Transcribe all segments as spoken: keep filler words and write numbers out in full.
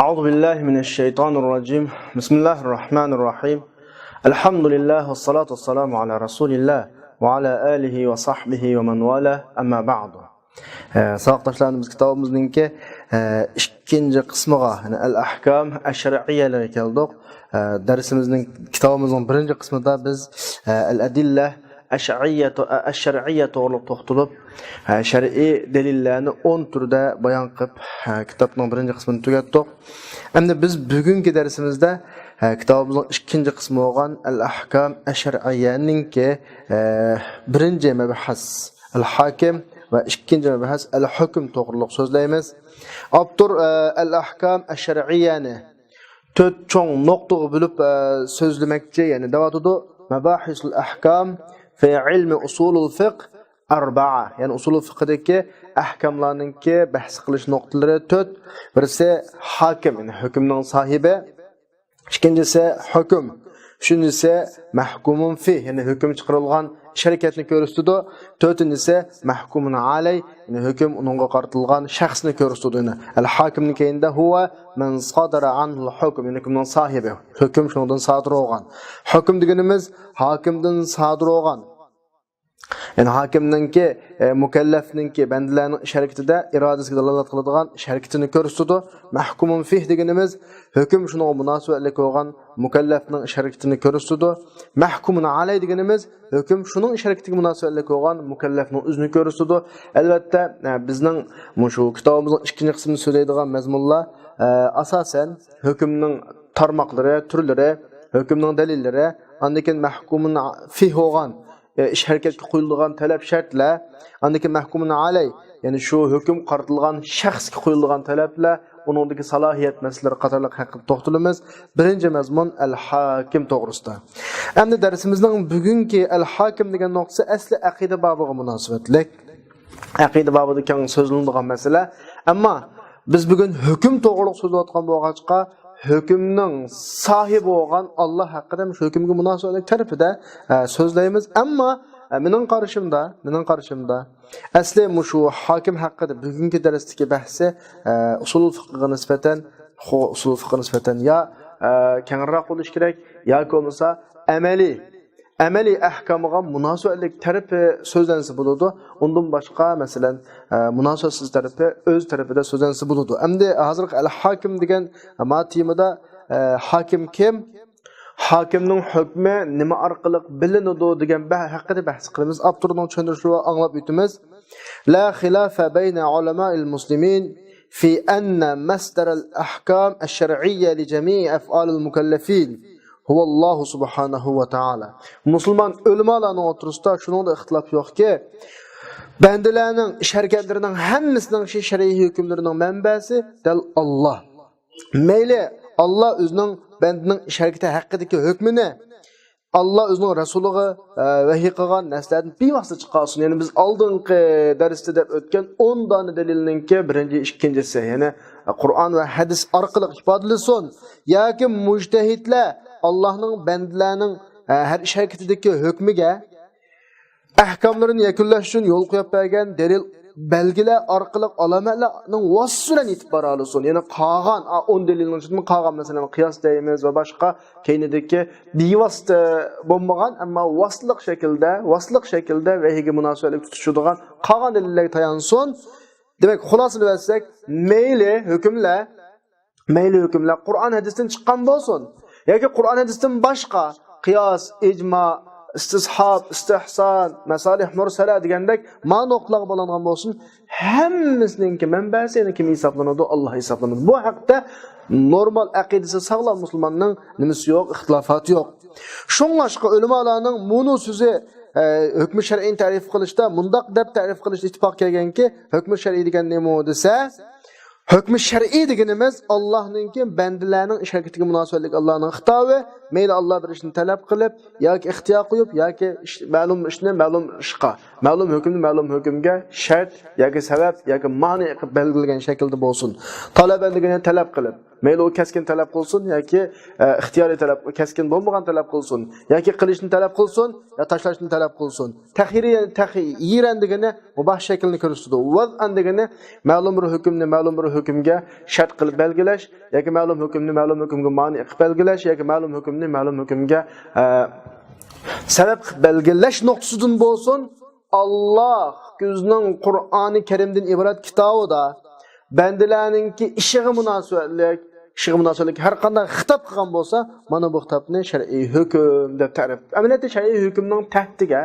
أعوذ بالله من الشيطان الرجيم. بسم الله الرحمن الرحيم. الحمد لله والصلاة والسلام على رسول الله وعلى آله وصحبه ومن والاه. أما بعد. ئە، ساۋاقداشلار، بىز كىتابىمىزنىڭكى، ئە، ئىككىنچى قىسمىغا، يەنى ئەل ئەھكام ئەششەرئىيەلەرگە كەلدۇق. ئە، دەرسىمىزنىڭ، كىتابىمىزنىڭ بىرىنچى قىسمىدا بىز، ئە، ئەل ئەدىللە ئەشئىيە تو-، ئە، ئەششەرئىيە توغرىلىق توختىلىپ، ئە، شەرئىي دەلىللەرنى ئون تۈردە بايان قىلىپ، ئە، كىتابنىڭ بىرىنچى قىسمىنى تۈگەتتۇق. ئەمدى بىز بۈگۈنكى دەرسىمىزدە، ئە، كىتابىمىزنىڭ ئىككىنچى قىسمى بولغان ئەل ئەھكام ئەششەرئىيەنىڭكى، ئە، بىرىنچى مەبھەس، ئەل ھاكىم ۋە ئىككىنچى مەبھەس ئەل ھۆكۈم توغرۇلۇق سۆزلەيمىز. ئاپتور، ئە، ئەل ئەھكام ئەششەرئىيەنى تۆت چوڭ نۇقتىغا بۆلۈپ، ئە، سۆزلىمەكچى، يەنى دەۋاتىدۇ، مەباھىسۇل ئەھكام فى ئىلمى ئۇسۇلۇل فىقھ ئەربەئە، يەنى ئۇسۇلۇل فىقھدىكى ئەھكاملارنىڭكى بەھس قىلىش نۇقتىلىرى تۆت. بىرسى ھاكىم، يەنى ھۆكۈمنىڭ ساھىبى. ئىككىنچىسى ھۆكۈم. ئۈچىنچىسى مەھكۇمۇن فىھ، يەنى ھۆكۈم چىقىرىلغان ئىش ھەرىكەتنى كۆرسىتىدۇ. تۆتىنچىسى مەھكۇمۇن ئەلەي، يەنى ھۆكۈم ئۇنىڭغا قارىتىلغان شەخسنى كۆرسىتىدۇ. يەنى ئەل ھاكىمنىڭ كەينىدە ھۇۋە مەن سادەرە ئەنھۇل ھۆكۈم، يەنى ھۆكۈمنىڭ ساھىبى. ھۆكۈم شۇنىڭدىن سادىر بولغان. ھۆكۈم دېگىنىمىز ھاكىمدىن سادىر بولغان. يەنى ھاكىمنىڭكى، ئە، مۇكەللەفنىڭكى، بەندىلەرنىڭ ئىش ھەرىكىتىدە ئىرادىسىگە دالالەت قىلىدىغان ئىش ھەرىكىتىنى كۆرسىتىدۇ. مەھكۇمۇن فىھ دېگىنىمىز ھۆكۈم شۇنىڭغا مۇناسىۋەتلىك بولغان مۇكەللەفنىڭ ئىش ھەرىكىتىنى كۆرسىتىدۇ. مەھكۇمۇن ئەلەي دېگىنىمىز ھۆكۈم شۇنىڭ ئىش ھەرىكىتىگە مۇناسىۋەتلىك بولغان مۇكەللەفنىڭ ئۆزىنى كۆرسىتىدۇ. ئەلۋەتتە، ئە، بىزنىڭ مۇشۇ كىتابىمىزنىڭ ئىككىنچى قىسمىدا سۆزلەيدىغان مەزمۇنلار، ئە، ئاساسەن ھۆكۈمنىڭ تارماقلىرى، تۈرلىرى، ھۆكۈمنىڭ دەلىللىرى، ئاندىن كېيىن مەھكۇمۇن فىھ بولغان، ئە، ئىش ھەرىكەتكە قويۇلىدىغان تەلەپ شەرتلەر، ئاندىن كېيىن مەھكۇمۇن ئەلەي، يەنى شۇ ھۆكۈم قارىتىلغان شەخسكە قويۇلىدىغان تەلەپلەر، ئۇنىڭدىكى سالاھىيەت مەسىلىلىرى قاتارلىق ھەققىدە توختىلىمىز. بىرىنچى مەزمۇن ئەل ھاكىم توغرىسىدا. ئەمدى دەرسىمىزنىڭ بۈگۈنكى ئەل ھاكىم دېگەن نۇقتىسى ئەسلى ئەقىدە بابىغا مۇناسىۋەتلىك. ئەقىدە بابىدا كەڭ سۆزلىنىدىغان مەسىلە. ئەمما بىز بۈگۈن ھۆكۈم توغرۇلۇق سۆزلەۋاتقان بولغاچقا، ھۆكۈمنىڭ ساھىبى بولغان ئاللا ھەققىدە، شۇ ھۆكۈمگە مۇناسىۋەتلىك تەرىپىدە، ئە، سۆزلەيمىز. ئەمما، ئە، مېنىڭ قارىشىمدا، مېنىڭ قارىشىمدا، ئەسلى مۇشۇ ھاكىم ھەققىدە بۈگۈنكى دەرستىكى بەھسى، ئە، ئۇسۇل فىقىغا نىسبەتەن، خو-، ئۇسۇل فىقىغا نىسبەتەن يا، ئە، كەڭرىراق بولۇشى كېرەك، ياكى بولمىسا ئەمەلىي، ئەمەلىي ئەھكامىغا مۇناسىۋەتلىك تەرىپى سۆزلەنسە بولىدۇ. ئۇندىن باشقا، مەسىلەن، ئە، مۇناسىۋەتسىز تەرىپى ئۆز تەرىپىدە سۆزلەنسە بولىدۇ. ئەمدى ھازىرقى ئەل ھاكىم دېگەن ما تېمىدا، ئە، ھاكىم كىم؟ ھاكىمنىڭ ھۆكمى نېمە ئارقىلىق بىلىنىدۇ دېگەن بە-، ھەققىدە بەھس قىلىمىز. ئاپتورنىڭ چۈشەندۈرۈشى بىلەن ئاڭلاپ ئۆتىمىز. لا خىلاف بين علماء المسلمين في أن مصدر الأحكام الشرعية لجميع أفعال المكلفين هو الله سبحانه وتعالى. مۇسۇلمان ئۆلىمالارنىڭ ئوتتۇرىسىدا شۇنىڭدا ئىختىلاپ يوقكى، بەندىلەرنىڭ ئىش ھەرىكەتلىرىنىڭ ھەممىسىنىڭ شى شەرئىي ھۆكۈملىرىنىڭ مەنبەسى دەل ئاللا. مەيلى ئاللا ئۆزىنىڭ بەندىنىڭ ئىش ھەرىكىتى ھەققىدىكى ھۆكمىنى، ئاللا ئۆزىنىڭ رەسۇلىغا، ئە، ۋەھىي قىلغان نەرسىلەردىن بىۋاسىتە چىقارسۇن. يەنى بىز ئالدىنقى دەرستە دەپ ئۆتكەن ئون دانە دەلىلنىڭكى بىرىنچى، ئىككىنچىسى، يەنى قۇرئان ۋە ھەدىس ئارقىلىق ئىپادىلىسۇن. ياكى مۇجتەھىدلەر ئاللانىڭ بەندىلەرنىڭ، ئە، ھەر ئىش ھەرىكىتىدىكى ھۆكمىگە ئەھكاملىرىنى يەكۈنلەش ئۈچۈن يول قويۇپ بەرگەن دەلىل، بەلگىلەر ئارقىلىق ئالامەتلەرنىڭ ۋاسىتىسى بىلەن يېتىپ بارالىسۇن. يەنى قالغان، ئا، ئون دەلىلنىڭ ئىچىدىن قالغان، مەسىلەن، قىياس دەيمىز ۋە باشقا كەينىدىكى بىۋاسىتە بولمىغان، ئەمما ۋاسىتىلىق شەكىلدە، ۋاسىتىلىق شەكىلدە ۋەھىيگە مۇناسىۋەتلىك تۇتۇشىدىغان قالغان دەلىللەرگە تايانسۇن. دېمەك، خۇلاسىلىۋەتسەك، مەيلى ھۆكۈملەر، مەيلى ھۆكۈملەر قۇرئان ھەدىستىن چىققان بولسۇن ياكى قۇرئان ھەدىستىن باشقا، قىياس، ئىجما، ئىستىسھاب، ئىستىھسان، مەسالىھ مۇرسەلە دېگەندەك ما نۇقتىلارغا باغلانغان بولسۇن، ھەممىسىنىڭكى مەنبەسى يەنە كىم ھېسابلىنىدۇ؟ ئاللا ھېسابلىنىدۇ. بۇ ھەقتە نورمال ئەقىدىسى ساغلام مۇسۇلماننىڭ نېمىسى يوق، ئىختىلاپاتى يوق. شۇڭلاشقا ئۆلىمالارنىڭ مۇنۇ سۆزى، ئە، ھۆكمى شەرئىنى تەرىپ قىلىشتا مۇنداق دەپ تەرىپ قىلىشتا ئىتتىپاق كەلگەنكى، ھۆكمى شەرئىي دېگەن نېمە دېسە، ھۆكمى شەرئىي دېگىنىمىز ئاللانىڭكى بەندىلەرنىڭ ئىش ھەرىكىتىگە مۇناسىۋەتلىك ئاللانىڭ خىتابى. مەيلى ئاللا بىر ئىشنى تەلەپ قىلىپ ياكى ئىختىيار قويۇپ ياكى ئىش، مەلۇم ئىشنى مەلۇم ئىشقا، مەلۇم ھۆكۈمنى مەلۇم ھۆكۈمگە شەرت ياكى سەۋەب ياكى مانى قىلىپ بەلگىلىگەن شەكىلدە بولسۇن. تالەبەن دېگىنى تەلەپ قىلىپ، مەيلى ئۇ كەسكىن تەلەپ قىلسۇن ياكى، ئە، ئىختىيارىي تەلەپ، كەسكىن بولمىغان تەلەپ قىلسۇن ياكى قىلىشنى تەلەپ قىلسۇن يا تاشلاشنى تەلەپ قىلسۇن. تەخيىرەن، تەخيىرەن دېگىنى مۇباھ شەكىلنى كۆرسىتىدۇ. ۋەزئەن دېگىنى مەلۇم بىر ھۆكۈمنى مەلۇم بىر ھۆكۈمگە شەرت قىلىپ بەلگىلەش ياكى مەلۇم ھۆكۈمنى مەلۇم ھۆكۈمگە مانىئ قىلىپ بەلگىلەش ياكى مەلۇم ھۆكۈمنى مەلۇم ھۆكۈمگە، ئە، سەۋەب قىلىپ بەلگىلەش نۇقتىسىدىن بولسۇن، ئاللاھ ئۆزىنىڭ قۇرئانى كەرىمدىن ئىبارەت كىتابىدا بەندىلەرنىڭكى ئىشىغا مۇناسىۋەتلىك، ئىشىغا مۇناسىۋەتلىك ھەر قانداق خىتاب قىلغان بولسا، مانا بۇ خىتابنى شەرئىي ھۆكۈم دەپ تەرىپ. ئەمەلىيەتتە شەرئىي ھۆكۈمنىڭ تەھتىگە،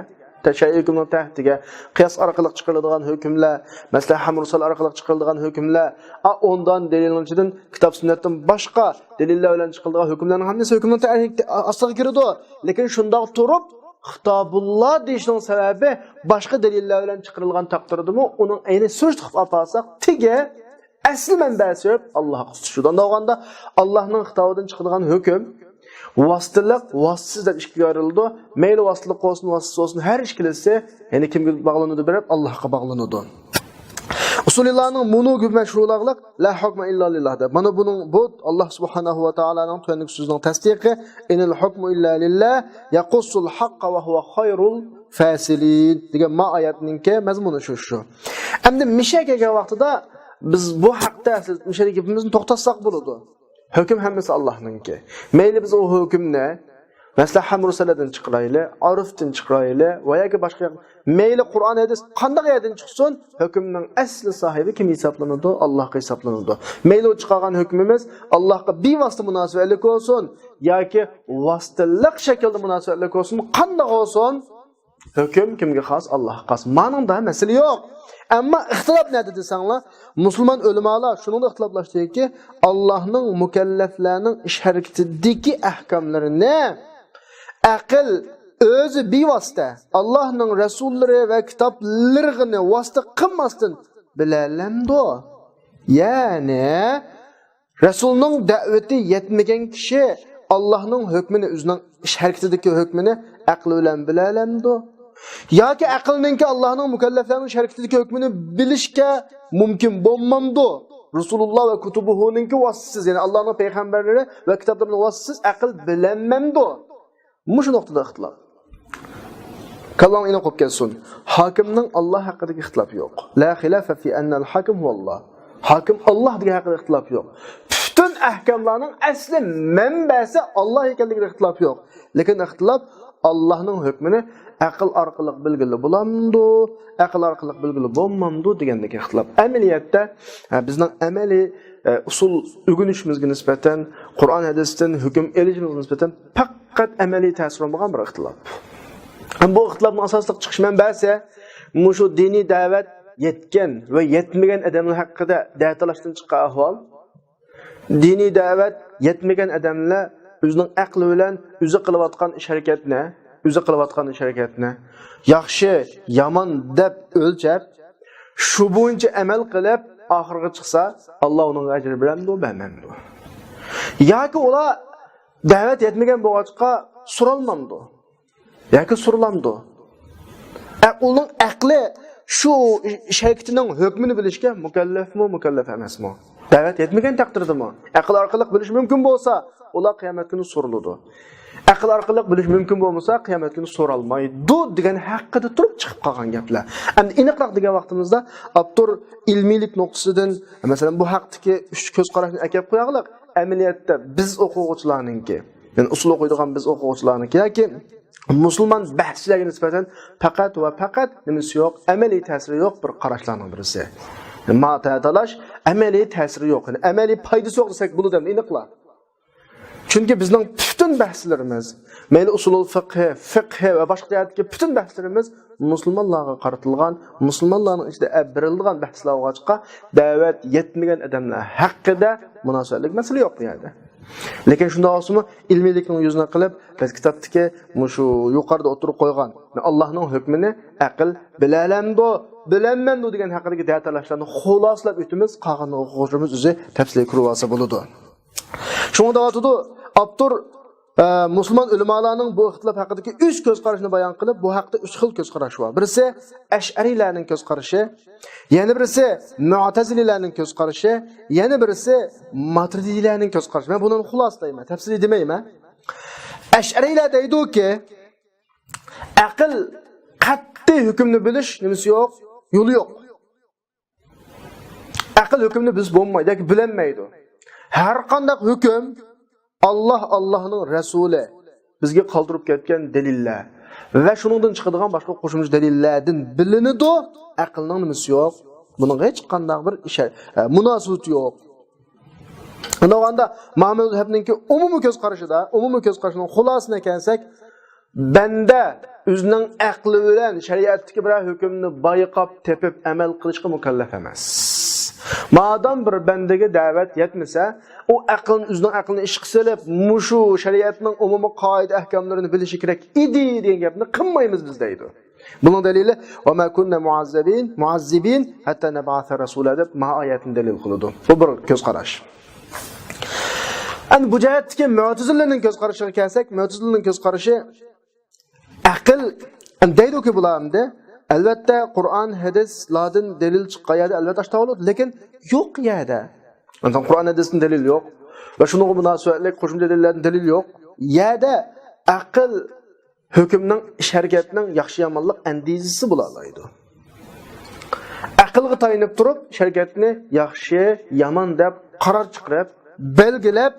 شەرئىي ھۆكۈمنىڭ تەھتىگە قىياس ئارقىلىق چىقىرىلىدىغان ھۆكۈملەر، مەسلىھەت مۇرسەل ئارقىلىق چىقىرىلىدىغان ھۆكۈملەر، ئا، ئوندىن دەلىلنىڭ ئىچىدىن كىتاب سۈننەتتىن باشقا دەلىللەر بىلەن چىقىرىلىدىغان ھۆكۈملەرنىڭ ھەممىسى ھۆكۈمنىڭ تە-، ئاستىغا كىرىدۇ. لېكىن شۇنداق تۇرۇپ، خىتابۇللا دېيىشنىڭ سەۋەبى باشقا دەلىللەر بىلەن چىقىرىلغان تەقدىردىمۇ ئۇنىڭ ئەينى سۈرىتى قىلىپ ئاپارساق، تېگى ئەسلى مەنبەسى سەۋەب ئاللاھقا تۇتىشىدۇ. ئۇنداق بولغاندا ئاللاھنىڭ خىتابىدىن چىقىدىغان ھۆكۈم ۋاسىتىلىق، ۋاسىتىسىز دەپ ئىككىگە ئايرىلىدۇ. مەيلى ۋاسىتىلىق بولسۇن، ۋاسىتىسىز بولسۇن، ھەر ئىككىلىسى يەنى كىمگە باغلىنىدۇ؟ بىر ئاللاھقا باغلىنىدۇ. ئۇسۇلىللانىڭ مۇنۇ گېپى مەشھۇرلاغلىق، لا ھۇكمە ئىللا لىللاھ دەپ. مانا بۇنىڭ، بۇ ئاللاھ سۇبھانەھۇ ۋە تائالانىڭ تۆۋەندىكى سۆزىنىڭ تەستىقى، ئىنىل ھۇكمۇ ئىللا لىللاھ، يەقۇسسۇل ھەققە ۋە ھۇۋە خەيرۇل فەسىلىن دېگەن ما ئايەتنىڭكى مەزمۇنى شۇ، شۇ. ئەمدى مىشە كەلگەن ۋاقتىدا بىز بۇ ھەقتە سىز مىشەدىكى گېپىمىزنى توختاتساق بولىدۇ. ھۆكۈم ھەممىسى ئاللاھنىڭكى. مەيلى بىز ئۇ ھۆكۈمنى مەسلىھەت مۇرسەلەدىن چىقىرايلى، ئۇرفتىن چىقىرايلى ۋە ياكى باشقا يەر-، مەيلى قۇرئان، ھەدىس قانداق يەردىن چىقسۇن، ھۆكۈمنىڭ ئەسلى ساھىبى كىم ھېسابلىنىدۇ؟ ئاللاھقا ھېسابلىنىدۇ. مەيلى ئۇ چىقارغان ھۆكمىمىز ئاللاھقا بىۋاسىتە مۇناسىۋەتلىك بولسۇن ياكى ۋاسىتىلىق شەكىلدە مۇناسىۋەتلىك بولسۇن، قانداق بولسۇن، ھۆكۈم كىمگە خاس؟ ئاللاھقا خاس. مانىڭدا مەسىلە يوق. ئەمما ئىختىلاپ نەدە دېسەڭلار، مۇسۇلمان ئۆلىمالار شۇنىڭدا ئىختىلاپلاشتىكى، ئاللاھنىڭ مۇكەللەفلەرنىڭ ئىش ھەرىكىتىدىكى ئەھكاملىرىنى ئەقىل ئۆزى بىۋاسىتە، ئاللاھنىڭ رەسۇللىرى ۋە كىتابلىرىغىنى ۋاسىتە قىلماستىن بىلەلەمدۇ؟ يەنى رەسۇلنىڭ دەۋىتى يەتمىگەن كىشى ئاللاھنىڭ ھۆكمىنى، ئۆزىنىڭ ئىش ھەرىكىتىدىكى ھۆكمىنى ئەقلى بىلەن بىلەلەمدۇ؟ ياكى ئەقىلنىڭكى ئاللاھنىڭ مۇكەللەفلەرنىڭ ئىش ھەرىكىتىدىكى ھۆكمىنى بىلىشكە مۇمكىن بولمامدۇ؟ رەسۇلۇللا ۋە كۇتۇبۇھۇنىڭكى ۋاسىتىسىز، يەنى ئاللاھنىڭ پەيغەمبەرلىرى ۋە كىتابلىرىنىڭ ۋاسىتىسىز ئەقىل بىلەلمەمدۇ؟ مۇشۇ نۇقتىدا ئىختىلاپ. كاللاڭ ئېنىق بولۇپ كەتسۇن. ھاكىمنىڭ ئاللاھ ھەققىدىكى ئىختىلاپى يوق. لا خىلاف في أن الحاكم هو الله. ھاكىم ئاللاھ دېگەن ھەققىدە ئىختىلاپ يوق. پۈتۈن ئەھكاملارنىڭ ئەسلى مەنبەسى ئاللاھ ئىكەنلىكىدە ئىختىلاپ يوق. لېكىن ئىختىلاپ ئاللاھنىڭ ھۆكمىنى ئەقىل ئارقىلىق بىلگىلى بولامدۇ، ئەقىل ئارقىلىق بىلگىلى بولمامدۇ دېگەندىكى ئىختىلاپ. ئەمەلىيەتتە، ھە، بىزنىڭ ئەمەلىي، ئە، ئۇسۇل ئۆگىنىشىمىزگە نىسبەتەن، قۇرئان ھەدىستىن ھۆكۈم ئېلىشىمىزغا نىسبەتەن پەقەت ئەمەلىي تەسىرى بولمىغان بىر ئىختىلاپ. ھەم بۇ ئىختىلاپنىڭ ئاساسلىق چىقىش مەنبەسى مۇشۇ دىنىي دەۋەت يەتكەن ۋە يەتمىگەن ئادەملەر ھەققىدە دەتالاشتىن چىققان ئەھۋال. دىنىي دەۋەت يەتمىگەن ئادەملەر ئۆزىنىڭ ئەقلى بىلەن ئۆزى قىلىۋاتقان ئىش ھەرىكەتنى، ئۆزى قىلىۋاتقان ئىش ھەرىكەتنى ياخشى، يامان دەپ ئۆلچەپ، شۇ بويىچە ئەمەل قىلىپ، ئاخىرىغا چىقسا، ئاللا ئۇنىڭغا ئەجىر بېرەمدۇ، بەرمەمدۇ؟ ياكى ئۇلار دەۋەت يەتمىگەن بولغاچقا سورالمامدۇ؟ ياكى سورىلامدۇ؟ ئە، ئۇنىڭ ئەقلى شۇ شەرىئىتىنىڭ ھۆكمىنى بىلىشكە مۇكەللەفمۇ، مۇكەللەف ئەمەسمۇ؟ دەۋەت يەتمىگەن تەقدىردىمۇ؟ ئەقىل ئارقىلىق بىلىش مۇمكىن بولسا، ئۇلار قىيامەت كۈنى سورىلىدۇ. ئەقىل ئارقىلىق بىلىش مۇمكىن بولمىسا، قىيامەت كۈنى سورالمايدۇ دېگەن ھەققىدە تۇرۇپ چىقىپ قالغان گەپلەر. ئەمدى ئېنىقراق دېگەن ۋاقتىمىزدا، ئاپتور ئىلمىيلىك نۇقتىسىدىن، مەسىلەن، بۇ ھەقتىكى ئۈچ كۆز قاراشنى ئەكەپ قوياغلىق. ئەمەلىيەتتە بىز ئوقۇغۇچىلارنىڭكى، يەنى ئۇسۇل ئوقۇيدىغان بىز ئوقۇغۇچىلارنىڭكى ياكى مۇسۇلمان بەھسچىلەرگە نىسبەتەن پەقەت ۋە پەقەت نېمىسى يوق، ئەمەلىي تەسىرى يوق بىر قاراشلارنىڭ بىرسى. ما تەتالاش ئەمەلىي تەسىرى يوق، يەنى ئەمەلىي پايدىسى يوق دېسەك بولىدۇ ئەمدى ئېنىقلا. چۈنكى بىزنىڭ پۈتۈن بەھسلىرىمىز، مەيلى ئۇسۇلۇل فىقھى، فىقھى ۋە باشقا جەھەتتىكى پۈتۈن بەھسلىرىمىز مۇسۇلمانلارغا قارىتىلغان، مۇسۇلمانلارنىڭ ئىچىدە ئەپ بېرىلىدىغان بەھسلەر بولغاچقا، دەۋەت يەتمىگەن ئادەملەر ھەققىدە مۇناسىۋەتلىك مەسىلە يوق بۇ يەردە. لېكىن شۇنداق بولسىمۇ، ئىلمىيلىكنىڭ يۈزىنى قىلىپ، بىز كىتابتىكى مۇشۇ يۇقىرىدا ئوتتۇرىغا قويغان، ئاللاھنىڭ ھۆكمىنى ئەقىل بىلەلەمدۇ، بىلەلمەمدۇ دېگەن ھەققىدىكى دەتالاشلارنى خۇلاسىلاپ ئۆتىمىز، قالغان ئوقۇغۇچىلىرىمىز ئۆزى تەپسىلىي كۆرۈۋالسا بولىدۇ. شۇڭا دەۋاتىدۇ، ئاپتور ئە، مۇسۇلمان ئۆلىمالارنىڭ بۇ ئىختىلاپ ھەققىدىكى ئۈچ كۆز قارىشىنى بايان قىلىپ، بۇ ھەقتە ئۈچ خىل كۆز قاراش بار. بىرسى ئەشئەرىيلەرنىڭ كۆز قارىشى، يەنە بىرسى مۇئتەزىلىلەرنىڭ كۆز قارىشى، يەنە بىرسى ماتۇرىدىيلەرنىڭ كۆز قارىشى. مەن بۇنى خۇلاسىلەيمەن، تەپسىلىي دېمەيمەن. ئەشئەرىيلەر دەيدۇكى، ئەقىل قەتئىي ھۆكۈمنى بىلىش نېمىسى يوق، يولى يوق. ئەقىل ھۆكۈمنى بىلسە بولمايدۇ ياكى بىلەلمەيدۇ. ھەر قانداق ھۆكۈم ئاللاھ، ئاللاھنىڭ رەسۇلى بىزگە قالدۇرۇپ كەتكەن دەلىللەر ۋە شۇنىڭدىن چىقىدىغان باشقا قوشۇمچە دەلىللەردىن بىلىنىدۇ. ئەقىلنىڭ نېمىسى يوق؟ بۇنىڭغا ھېچقانداق بىر ئىش، ئە، مۇناسىۋىتى يوق. ئۇنداق بولغاندا، ما مەزھەبنىڭكى ئومۇمىي كۆز قارىشىدا، ئومۇمىي كۆز قارىشىنىڭ خۇلاسىسىنى كەلسەك، بەندە ئۆزىنىڭ ئەقلى بىلەن شەرىئەتتىكى بىرەر ھۆكۈمنى بايقاپ تېپىپ ئەمەل قىلىشقا مۇكەللەپ ئەمەس. مادام بىر بەندىگە دەۋەت يەتمىسە، ئۇ ئەقلىنى، ئۆزىنىڭ ئەقلىنى ئىشقا سېلىپ، مۇشۇ شەرىئەتنىڭ ئومۇمىي قائىدە ئەھكاملىرىنى بىلىشى كېرەك ئىدى دېگەن گەپنى قىلمايمىز بىز دەيدۇ. بۇنىڭ دەلىلى، «وما كنا معذبين، معذبين حتى نبعث رسولا» دەپ، مانا ئايەتنى دەلىل قىلىدۇ. بۇ بىر كۆز قاراش. ئەمدى بۇ جەھەتتىكى مۆتىزىلىنىڭ كۆز قارىشىغا كەلسەك، مۆتىزىلىنىڭ كۆز قارىشى ئەقىل دەيدۇكى بۇلار ئەمدى. ئەلۋەتتە، قۇرئان، ھەدىسلاردىن دەلىل چىققان يەردە ئەلۋەتتە ئاشتا بولىدۇ، لېكىن يوق يەردە. مەسىلەن، قۇرئان، ھەدىستىن دەلىل يوق ۋە شۇنىڭغا مۇناسىۋەتلىك قوشۇمچە دەلىللەردىن دەلىل يوق يەردە ئەقىل ھۆكۈمنىڭ، ئىش ھەرىكەتنىڭ ياخشى يامانلىق ئەندىزىسى بولالايدۇ. ئەقىلگە تايىنىپ تۇرۇپ، ئىش ھەرىكەتنى ياخشى، يامان دەپ قارار چىقىرىپ، بەلگىلەپ،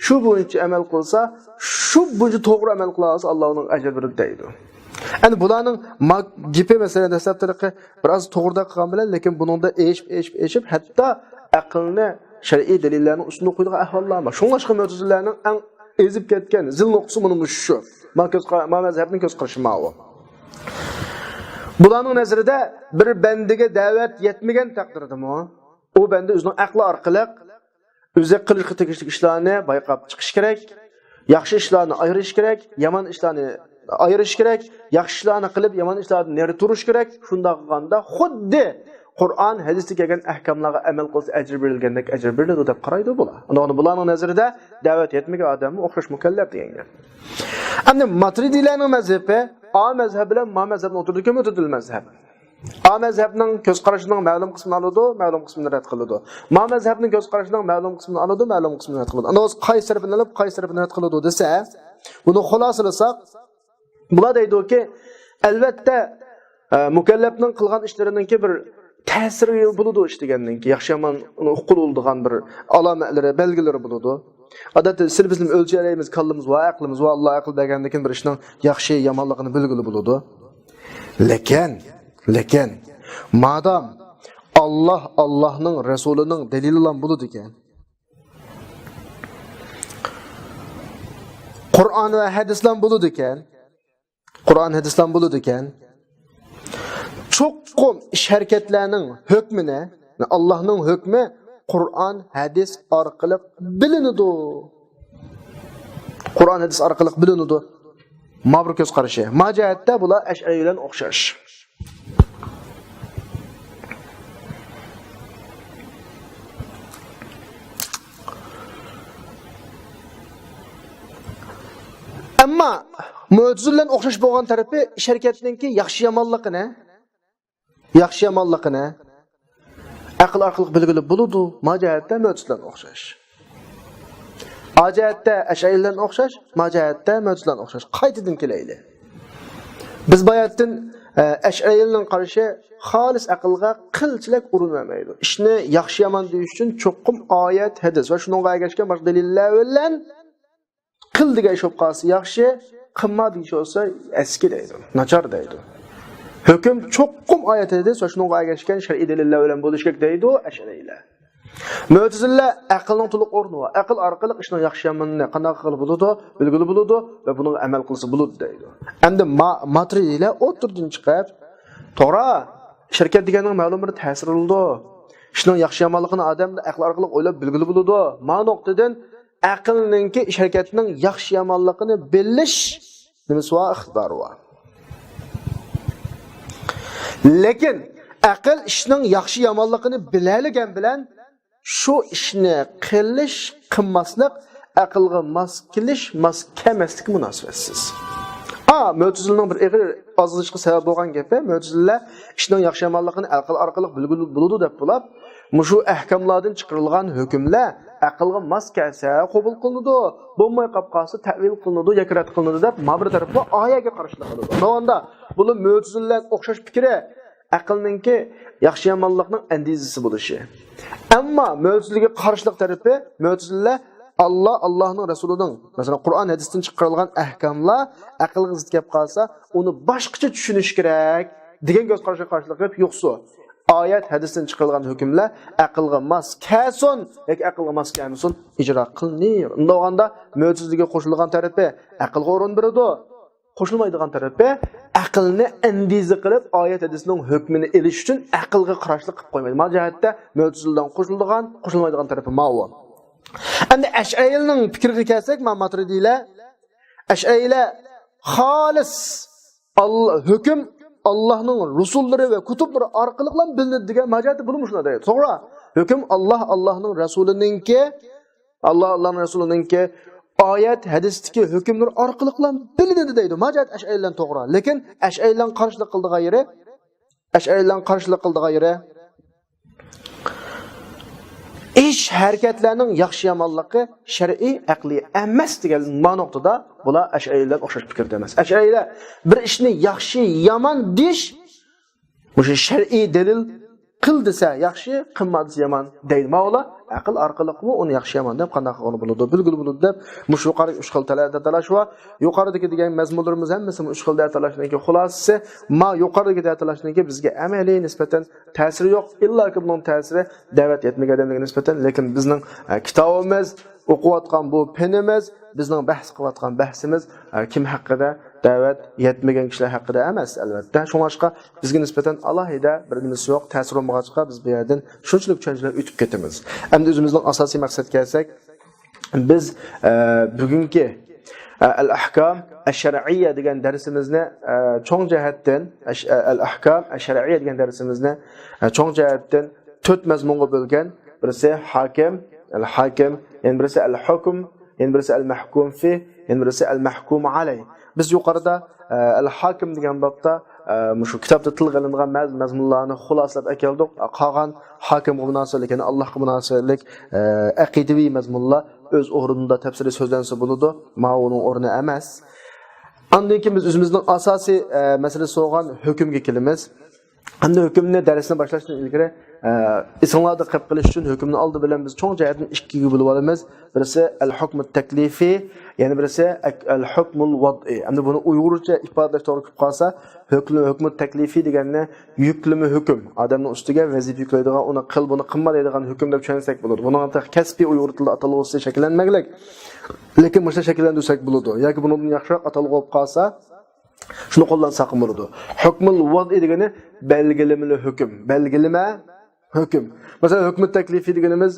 شۇ بويىچە ئەمەل قىلسا، شۇ بويىچە توغرا ئەمەل قىلالىسا، ئاللا ئۇنىڭغا ئەجىر بېرىدۇ دەيدۇ. ئەنە بۇلارنىڭ ما-، گېپى، مەسىلەن، دەسلەپتىلىقى بىر ئاز توغرىدەك قىلغان بىلەن، لېكىن بۇنىڭدا ئېشىپ، ئېشىپ، ئېشىپ، ھەتتا ئەقىلنى شەرئىي دەلىللەرنىڭ ئۈستىدە قويىدىغان ئەھۋاللار بار. شۇڭلاشقا مۆتىزىلىلەرنىڭ ئەڭ ئېزىپ كەتكەن زىل نۇقتىسى مانا مۇشۇ. ما كۆز قا-، ما مەزھەپنىڭ كۆز قارىشى ماۋۇ. بۇلارنىڭ نەزىرىدە بىر بەندىگە دەۋەت يەتمىگەن تەقدىردىمۇ، ئۇ بەندە ئۆزىنىڭ ئەقلى ئارقىلىق ئۆزى قىلىشقا تېگىشلىك ئىشلارنى بايقاپ چىقىش كېرەك، ياخشى ئىشلارنى ئايرىش كېرەك، يامان ئىشلارنى ئايرىش كېرەك، ياخشى ئىشلارنى قىلىپ، يامان ئىشلاردىن نېرى تۇرۇش كېرەك. شۇنداق قىلغاندا خۇددى قۇرئان، ھەدىستە كەلگەن ئەھكاملارغا ئەمەل قىلسا ئەجىر بېرىلگەندەك ئەجىر بېرىلىدۇ دەپ قارايدۇ بۇلار. ئۇنداقتا بۇلارنىڭ نەزىرىدە دەۋەت يەتمىگەن ئادەممۇ ئوخشاش مۇكەللەپ دېگەن گەپ. ئەمدى ماتۇرىدىيلەرنىڭ مەزھىپى ئا مەزھەپ بىلەن ما مەزھەپنىڭ ئوتتۇرىدىكى مۆتىزىلە مەزھەپ. ئا مەزھەپنىڭ كۆز قارىشىنىڭ مەلۇم قىسمىنى ئالىدۇ، مەلۇم قىسمىنى رەت قىلىدۇ. ما مەزھەپنىڭ كۆز قارىشىنىڭ مەلۇم قىسمىنى ئالىدۇ، مەلۇم قىسمىنى رەت قىلىدۇ. ئانا ئۆزى قايسى تەرىپىنى ئېلىپ، قايسى تەرىپىنى رەت قىلىدۇ دېسە، بۇنى خۇلاسىلىساق، بۇلار دەيدۇكى، ئەلۋەتتە، ئە، مۇكەللەپنىڭ قىلغان ئىشلىرىنىڭكى بىر تەسىرى بولىدۇ، ئىش دېگەننىڭكى ياخشى يامان ئۇققىلى بولىدىغان بىر ئالامەتلىرى، بەلگىلىرى بولىدۇ. ئادەتتە سىلى بىزنى ئۆلچىيەلەيمىز، كاللىمىز ۋە ئەقلىمىز ۋە ئاللا ئەقىل بەرگەندىكىن بىر ئىشنىڭ ياخشى يامانلىقىنى بىلگىلى بولىدۇ. لېكىن، لېكىن، مادام ئاللا، ئاللانىڭ رەسۇلىنىڭ دەلىلىلا بولىدىكەن، قۇرئان ۋە ھەدىسلا بولىدىكەن، قۇرئان، ھەدىسلا بولىدىكەن، چوقۇم ئىش ھەرىكەتلەرنىڭ ھۆكمىنى، ئاللانىڭ ھۆكمى قۇرئان، ھەدىس ئارقىلىق بىلىنىدۇ. قۇرئان، ھەدىس ئارقىلىق بىلىنىدۇ. ما بىر كۆز قارىشى. ما جەھەتتە بۇلار ئەشئەرىي بىلەن ئوخشاش. ئەمما مۆتىزىلە بىلەن ئوخشاش بولغان تەرىپى ئىش ھەرىكەتنىڭكى ياخشى يامانلىقىنى، ياخشى يامانلىقىنى ئەقىل ئارقىلىق بىلگىلى بولىدۇ. ما جەھەتتە مۆتىزىلە بىلەن ئوخشاش. ئا جەھەتتە ئەشئەرىيلەر بىلەن ئوخشاش، ما جەھەتتە مۆتىزىلە بىلەن ئوخشاش. قايتىدىن كېلەيلى. بىز باياتتىن، ئە، ئەشئەرىيلەرنىڭ قارىشى خالىس ئەقىلگە قىلچىلىك ئورۇن بەرمەيدۇ. ئىشنى ياخشى يامان دېيىش ئۈچۈن چوقۇم ئايەت، ھەدىس ۋە شۇنىڭغا ئەگەشكەن باشقا دەلىللەر بىلەن قىل دېگەن ئىش بولۇپ قالسا ياخشى، قىلما دېگەن ئىش بولسا ئەسكى دەيدۇ، ناچار دەيدۇ. ھۆكۈم چوقۇم ئايەت، ھەدىس ۋە شۇنىڭغا ئەگەشكەن شەرئىي دەلىللەر بىلەن بولۇشى كېرەك دەيدۇ ئەشئەرىيلەر. مۆتىزىلە ئەقىلنىڭ تولۇق ئورنى بار. ئەقىل ئارقىلىق ئىشنىڭ ياخشى يامىنىنى قانداق قىلغىلى بولىدۇ، بىلگىلى بولىدۇ ۋە بۇنىڭغا ئەمەل قىلسا بولىدۇ دەيدۇ. ئەمدى ما-، ماتۇرىدىيلەر ئوتتۇرىدىن چىقىپ، توغرا، ئىش ھەرىكەت دېگەننىڭ مەلۇم بىر تەسىرى بولىدۇ. ئىشنىڭ ياخشى يامانلىقىنى ئادەم ئەقىل ئارقىلىق ئويلاپ بىلگىلى بولىدۇ. ما نۇقتىدىن ئەقىلنىڭكى ئىش ھەرىكەتنىڭ ياخشى يامانلىقىنى بىلىش نېمىسى بار؟ ئىقتىدارى بار. لېكىن ئەقىل ئىشنىڭ ياخشى يامانلىقىنى بىلەلىگەن بىلەن شۇ ئىشنى قىلىش، قىلماسلىق ئەقىلگە ماس كېلىش، ماس كەلمەسلىكى مۇناسىۋەتسىز. ئا، مۆتىزىلىنىڭ بىر ئېغىر ئازلىشىشقا سەۋەب بولغان گېپى، مۆتىزىلە ئىشنىڭ ياخشى يامانلىقىنى ئەقىل ئارقىلىق بىلگىلى بولىدۇ دەپ بولاپ، مۇشۇ ئەھكاملاردىن چىقىرىلغان ھۆكۈملەر ئەقىلگە ماس كەلسە قوبۇل قىلىنىدۇ، بولماي قاپ قالسا تەۋىل قىلىنىدۇ ياكى رەت قىلىنىدۇ دەپ، ما بىر تەرەپلەر ئايەتكە قارشىلىق قىلىدۇ. دەۋاندا بۇلار مۆتىزىلە ئوخشاش پىكرى، ئەقىلنىڭكى ياخشى يامانلىقنىڭ ئەندىزىسى بولۇشى. ئەمما مۆتىزىلىگە قارشىلىق تەرىپى، مۆتىزىلە ئاللا، ئاللانىڭ رەسۇلىنىڭ، مەسىلەن، قۇرئان ھەدىستىن چىقىرىلغان ئەھكاملار ئەقىلگە زىت كەپ قالسا، ئۇنى باشقىچە چۈشىنىش كېرەك دېگەن كۆز قاراشقا قارشىلىق قىلىپ يوقسۇ. ئايەت ھەدىستىن چىقىرىلغان ھۆكۈملەر ئەقىلگە ماس كەلسۇن ياكى ئەقىلگە ماس كەلمىسۇن، ئىجرا قىلىنىدۇ. ئۇنداق بولغاندا مۆتىزىلىگە قوشۇلغان تەرىپى ئەقىلگە ئورۇن بېرىدۇ. قوشۇلمايدىغان تەرىپى ئەقىلنى ئەندىزە قىلىپ، ئايەت ھەدىسنىڭ ھۆكمىنى ئېلىش ئۈچۈن ئەقىلگە قارشىلىق قىلىپ قويمايدۇ. ما جەھەتتە مۆتىزىلىدىن قوشۇلىدىغان، قوشۇلمايدىغان تەرىپى ماۋۇ. ئەمدى ئەشئەرىيلەرنىڭ پىكرىگە كەلسەك، ما ماتۇرىدىيلەر، ئەشئەرىيلەر خالىس ئاللا، ھۆكۈم ئاللانىڭ رۇسۇللىرى ۋە كۇتۇبلىرى ئارقىلىقلا بىلىنىدۇ دېگەن، ما جەھەتتە بۇلار مۇشۇنداق دەيدۇ. توغرا، ھۆكۈم ئاللا، ئاللانىڭ رەسۇلىنىڭكى، ئاللا، ئاللانىڭ رەسۇلىنىڭكى ئايەت، ھەدىستىكى ھۆكۈملىرى ئارقىلىقلا بىلىنىدۇ دەيدۇ. ما جەھەت ئەشئەرىيلەردىن توغرا. لېكىن ئەشئەرىيلەرنىڭ قارشىلىق قىلىدىغان يېرى، ئەشئەرىيلەرنىڭ قارشىلىق قىلىدىغان يېرى، ئىش ھەرىكەتلەرنىڭ ياخشى يامانلىقى شەرئىي، ئەقلىي ئەمەس دېگەن ما نۇقتىدا بۇلار ئەشئەرىيلەر بىلەن ئوخشاش پىكىردە ئەمەس. ئەشئەرىيلەر بىر ئىشنى ياخشى، يامان دېيىش، مۇشۇ شەرئىي دەلىل قىل دېسە ياخشى، قىلما دېسە يامان دەيدۇ. ماۋۇلار ئەقىل ئارقىلىقمۇ ئۇنى ياخشى يامان دەپ قانداق قىلغىلى بولىدۇ، بىلگىلى بولىدۇ دەپ مۇشۇ يۇقىرى ئۈچ خىل تەلەدە تالاش بار. يۇقىرىدىكى دېگەن مەزمۇنلىرىمىز ھەممىسى ئۈچ خىل دەتالاشنىڭكى خۇلاسىسى. ما يۇقىرىدىكى دەتالاشنىڭكى بىزگە ئەمەلىي نىسبەتەن تەسىرى يوق. ئىللاكى بۇنىڭ تەسىرى دەۋەت يەتمىگەن ئادەملەرگە نىسبەتەن. لېكىن بىزنىڭ، ئە، كىتابىمىز، ئوقۇۋاتقان بۇ پېنىمىز، بىزنىڭ بەھس قىلىۋاتقان بەھسىمىز، ئە، كىم ھەققىدە؟ دەۋەت يەتمىگەن كىشىلەر ھەققىدە ئەمەس، ئەلۋەتتە. شۇڭلاشقا بىزگە نىسبەتەن ئالاھىدە بىر نېمىسى يوق، تەسىرى بولمىغاچقا بىز بۇ يەردىن شۇنچىلىك چۈشەنچىلەر ئۆتۈپ كېتىمىز. ئەمدى ئۆزىمىزنىڭ ئاساسىي مەقسەتكە كەلسەك، بىز، ئە، بۈگۈنكى، ئە، ئەل-ئەھكام ئەش-شەرئىيە دېگەن دەرسىمىزنى، ئە، چوڭ جەھەتتىن، ئەش-، ئە، ئەل-ئەھكام ئەش-شەرئىيە دېگەن دەرسىمىزنى، ئە، چوڭ جەھەتتىن تۆت مەزمۇنغا بۆلگەن. بىرسى ھاكىم، ئەل-ھاكىم، يەنە بىرسى ئەل-ھۇكم، يەنە بىرسى ئەل-مەھكۇم فى، يەنە بىرسى ئەل-مەھكۇم ئەلەي. بىز يۇقىرىدا، ئە، ئەل-ھاكىم دېگەن بابتا، ئە، مۇشۇ كىتابتا تىلغا ئېلىنغان مەز-، مەزمۇنلارنى خۇلاسىلاپ ئەكەلدۇق. قالغان ھاكىمغا مۇناسىۋەتلىك، يەنى ئاللاھقا مۇناسىۋەتلىك، ئە، ئەقىدىۋى مەزمۇنلار ئۆز ئورنىدا تەپسىلىي سۆزلەنسە بولىدۇ. ماۋۇنىڭ ئورنى ئەمەس. ئاندىن كېيىن بىز ئۆزىمىزنىڭ ئاساسىي، ئە، مەسىلىسى بولغان ھۆكۈمگە كېلىمىز. ئەمدى ھۆكۈمنى دەرسنى باشلاشتىن ئىلگىرى، ئە، ئېسىڭلاردا قېلىپ قېلىش ئۈچۈن ھۆكۈمنى ئالدى بىلەن بىز چوڭ جەھەتتىن ئىككىگە بۆلۈپ ئالىمىز. بىرسى ئەل-ھۇكمۇت تەكلىفى، يەنە بىرسى ئەك-، ئەل-ھۇكمۇل ۋەدئى. ئەمدى بۇنى ئۇيغۇرچە ئىپادىلەش توغرا كېلىپ قالسا، ھۆكمى-، ھۆكمۇت تەكلىفى دېگەننى يۈكلىمە ھۆكۈم، ئادەمنىڭ ئۈستىگە ۋەزىپە يۈكلەيدىغان، ئۇنى قىل، بۇنى قىلما دەيدىغان ھۆكۈم دەپ چۈشەنسەك بولىدۇ. بۇنىڭ كەسپىي ئۇيغۇر تىلىدا ئاتالغۇسى شەكىللەنمەكلىك. لېكىن مۇشۇنداق شەكىللەندۈرسەك بولىدۇ. ياكى بۇنىڭدىن ياخشىراق ئاتالغۇ بولۇپ قالسا، شۇنى قوللانساقمۇ بولىدۇ. ھۆكمۇل ۋەدئى دېگىنى بەلگىلىمىلىك ھۆكۈم. بەلگىلىمە ھۆكۈم. مەسىلەن، ھۆكمۇت تەكلىفى دېگىنىمىز،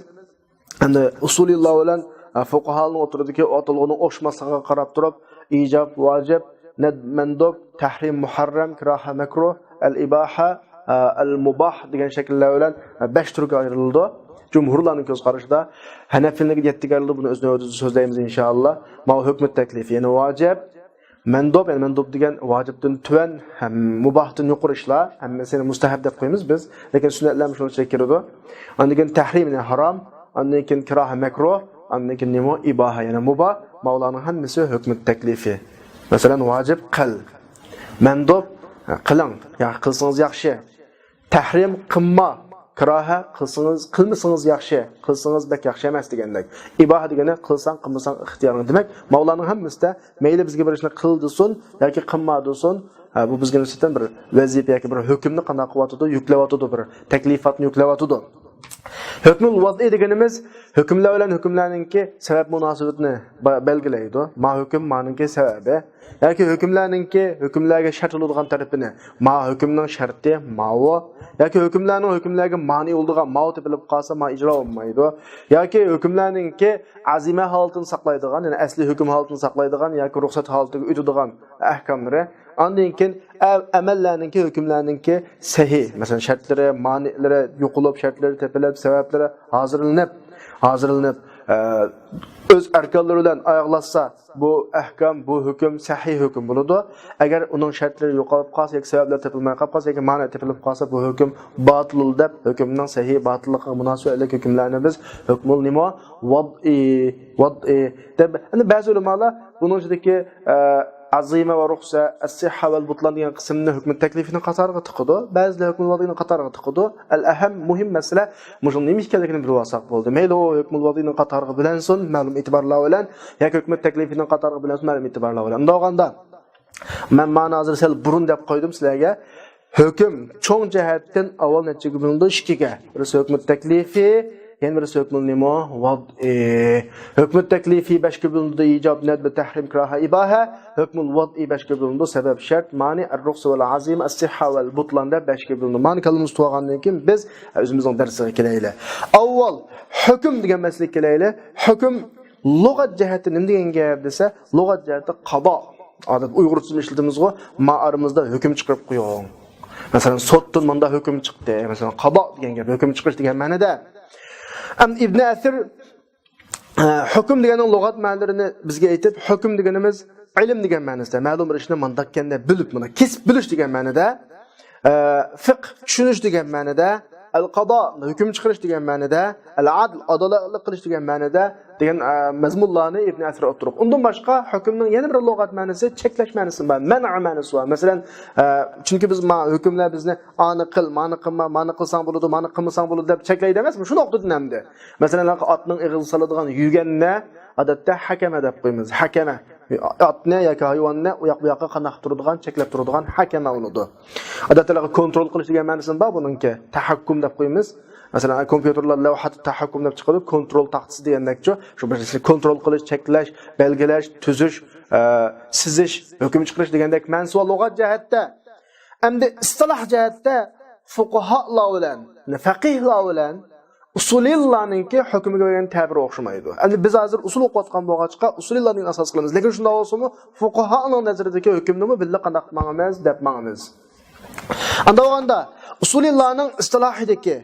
ئەمدى ئۇسۇلىيلار بىلەن، ئە، فۇقاھانىڭ ئوتتۇرىدىكى ئاتالغۇنىڭ ئوخشىماسلىقىغا قاراپ تۇرۇپ، ئىجاب، ۋاجىب، نەد-، مەندۇب، تەھرىم، مۇھەررەم، كىراھە، مەكرۇھ، ئەل-ئىباھە، ئە، ئەل-مۇباھ دېگەن شەكىللەر بىلەن، ئە، بەش تۈرگە ئايرىلىدۇ. جۇمھۇرلارنىڭ كۆز قارىشىدا، ھەنەفىلەرنىڭ يەتتىگە ئايرىلىدۇ، بۇنى ئۆز نۆۋىتىدە سۆزلەيمىز، ئىنشائاللا. ماۋۇ ھۆكمۇت تەكلىپى، يەنى ۋاجىب، مەندۇب، يەنى مەندۇب دېگەن ۋاجىپتىن تۆۋەن ھەم مۇباھتىن يۇقىرى ئىشلار، ھەممىسىنى مۇستەھەب دەپ قويىمىز بىز، لېكىن سۈننەتلەرمۇ شۇنىڭ ئىچىگە كىرىدۇ. ئاندىن كېيىن تەھرىم، يەنى ھارام، ئاندىن كېيىن كىراھە، مەكرۇھ، ئاندىن كېيىن نېمە؟ ئىباھە، يەنى مۇباھ. ماۋۇلارنىڭ ھەممىسى ھۆكمۇت تەكلىفى. مەسىلەن، ۋاجىپ، قىل. مەندۇب، قىلىڭ، يا قىلسىڭىز ياخشى. تەھرىم، قىلما. كىراھە، قىلسىڭىز، قىلمىسىڭىز ياخشى، قىلسىڭىز بەك ياخشى ئەمەس دېگەندەك. ئىباھە دېگىنى قىلساڭ، قىلمىساڭ ئىختىيارىڭ. دېمەك، ماۋۇلارنىڭ ھەممىسىدە مەيلى بىزگە بىر ئىشنى قىل دېسۇن ياكى قىلما دېسۇن، ھە، بۇ بىزگە نىسبەتەن بىر ۋەزىپە ياكى بىر ھۆكۈمنى قانداق قىلىۋاتىدۇ؟ يۈكلەۋاتىدۇ، بىر تەكلىپاتنى يۈكلەۋاتىدۇ. ھۆكمۇل ۋەدئى دېگىنىمىز ھۆكۈملەر بىلەن ھۆكۈملەرنىڭكى سەۋەب مۇناسىۋىتىنى با-، بەلگىلەيدۇ. ما ھۆكۈم، مانىڭكى سەۋەبى. ياكى ھۆكۈملەرنىڭكى ھۆكۈملەرگە شەرت بولىدىغان تەرىپىنى، ما ھۆكۈمنىڭ شەرتى ماۋۇ. ياكى ھۆكۈملەرنىڭ ھۆكۈملەرگە مانى بولىدىغان، ماۋۇ تېپىلىپ قالسا، ما ئىجرا بولمايدۇ. ياكى ھۆكۈملەرنىڭكى ئەزىمە ھالىتىنى ساقلايدىغان، يەنى ئەسلىي ھۆكۈم ھالىتىنى ساقلايدىغان ياكى رۇخسەت ھالىتىگە ئۆتىدىغان ئەھكاملىرى. ئاندىن كېيىن ئە-، ئەمەللەرنىڭكى، ھۆكۈملەرنىڭكى سەھىھ، مەسىلەن، شەرتلىرى، مانىئلىرى يوقىلىپ، شەرتلىرى تېپىلىپ، سەۋەبلىرى ھازىرلىنىپ، ھازىرلىنىپ، ئە، ئۆز ئەركانلىرى بىلەن ئاياغلاشسا، بۇ ئەھكام، بۇ ھۆكۈم سەھىھ ھۆكۈم بولىدۇ. ئەگەر ئۇنىڭ شەرتلىرى يوقاپ قالسا ياكى سەۋەبلەر تېپىلماي قالسا ياكى مانىئ تېپىلىپ قالسا، بۇ ھۆكۈم باتىل دەپ، ھۆكۈمنىڭ سەھىھ باتىللىقىغا مۇناسىۋەتلىك ھۆكۈملەرنى بىز ھۆكمۇل نېمە؟ ۋەدئىي، ۋەدئىي دەپ. ئەمدى بەزى ئۆلىمالار بۇنىڭ ئىچىدىكى، ئە، ئەزىمە ۋە رۇخسە، ئەسسىھھە ۋەل بۇتلان دېگەن قىسىمنى ھۆكمى تەكلىفىنىڭ قاتارىغا تىقىدۇ. بەزىلەر ھۆكمى ۋەدئىنىڭ قاتارىغا تىقىدۇ. ئەل ئەھەم، مۇھىم مەسىلە مۇشۇنىڭ نېمە ئىكەنلىكىنى بىلىۋالساق بولدى. مەيلى ئۇ ھۆكمى ۋەدئىنىڭ قاتارىغا بىلەنسۇن، مەلۇم ئېتىبارلار بىلەن، ياكى ھۆكمى تەكلىفىنىڭ قاتارىغا بىلەنسۇن، مەلۇم ئېتىبارلار بىلەن. ئۇنداق بولغاندا، مەن مانا ھازىر سەل بۇرۇن دەپ قويدۇم سىلەرگە. ھۆكۈم چوڭ جەھەتتىن ئاۋۋال نەچچىگە بۆلۈنىدۇ؟ ئىككىگە. بىرسى ھۆكمى تەكلىفى، يەنە بىرسى ھۆكمى نېمە؟ ۋەدئىي. ھۆكمى تەكلىفى بەشكە بۆلۈنىدۇ، ئىجاب، نەدب، تەھرىم، كىراھە، ئىباھە. ھۆكمى ۋەدئىي بەشكە بۆلۈنىدۇ، سەۋەب، شەرت، مانىئ، ئەر-رۇخسە ۋەل ئەزىمە، ئەسسىھھە ۋەل بۇتلان دەپ بەشكە بۆلۈنىدۇ. مانا كاللىمىزنى تۇتۇۋالغاندىن كېيىن بىز ئۆزىمىزنىڭ دەرسىگە كېلەيلى. ئاۋۋال ھۆكۈم دېگەن مەسىلىگە كېلەيلى. ھۆكۈم لۇغەت جەھەتتە نېمە دېگەن گەپ دېسە، لۇغەت جەھەتتە قازا. ئادەتتە ئۇيغۇرچىمۇ ئىشلىتىمىزغۇ، ما ئارىمىزدا ھۆكۈم چىقىرىپ قويۇڭ. مەسىلەن، سوتتىن مۇنداق ھۆكۈم چىقتى. مەسىلەن، قازا دېگەن گەپ، ھۆكۈم چىقىرىش دېگەن مەنىدە. ئەمدى ئىبنى ئەسىر، ئە، ھۆكۈم دېگەننىڭ لۇغەت مەنىلىرىنى بىزگە ئېيتىپ، ھۆكۈم دېگىنىمىز ئىلىم دېگەن مەنىسىدە، مەلۇم بىر ئىشنى مانداككەندە بىلىپ، مانا كېسىپ بىلىش دېگەن مەنىدە، ئە، فىقھ چۈشىنىش دېگەن مەنىدە، ئەل قازا ھۆكۈم چىقىرىش دېگەن مەنىدە، ئەل ئەدل ئادالەتلىك قىلىش دېگەن مەنىدە دېگەن، ئە، مەزمۇنلارنى ئىبن ئەسىر ئوتتۇرىغا. ئۇندىن باشقا ھۆكۈمنىڭ يەنە بىر لۇغەت مەنىسى، چەكلەش مەنىسى بار، مەنئ مەنىسى بار. مەسىلەن، ئە، چۈنكى بىز ما-، ھۆكۈملەر بىزنى ئانى قىل، مانى قىلما، مانى قىلساڭ بولىدۇ، مانى قىلمىساڭ بولىدۇ دەپ چەكلەيدۇ ئەمەسمۇ؟ شۇ نۇقتىدىن ئەمدى. مەسىلەن، ئاتنىڭ ئېغىزىغا سالىدىغان يۈگەننى ئادەتتە ھەكەمە دەپ قويىمىز. ھەكەمە. ئاتنى ياكى ھايۋاننى ئۇ ياق بۇ ياققا قانداق تۇرىدىغان، چەكلەپ تۇرىدىغان ھەكەمە بولىدۇ. ئادەتتە كونترول قىلىش دېگەن مەنىسىمۇ بار بۇنىڭكى. تەھەككۇم دەپ قويىمىز. مەسىلەن، كومپيۇتېرلار لەۋھاتۇ تەھەككۇم دەپ چىقىدۇ. كونترول تاختىسى دېگەندەكچۇ. شۇ بىر كونترول قىلىش، چەكلەش، بەلگىلەش، تۈزۈش، ئە، سىزىش، ھۆكۈم چىقىرىش دېگەندەك مەنىسى بار لۇغەت جەھەتتە. ئەمدى ئىستىلاھ جەھەتتە فۇقاھالار بىلەن، فەقىھلار بىلەن ئۇسۇلىيلارنىڭكى ھۆكۈمگە بەرگەن تەبىرى ئوخشىمايدۇ. ئەمدى بىز ھازىر ئۇسۇل ئوقۇۋاتقان بولغاچقا، ئۇسۇلىلارنى ئاساس قىلىمىز. لېكىن شۇنداق بولسىمۇ، فۇقاھانىڭ نەزىرىدىكى ھۆكۈمنىمۇ بىللە قانداق ماڭىمىز دەپ ماڭىمىز. ئانداق بولغاندا، ئۇسۇلىلارنىڭ ئىستىلاھىدىكى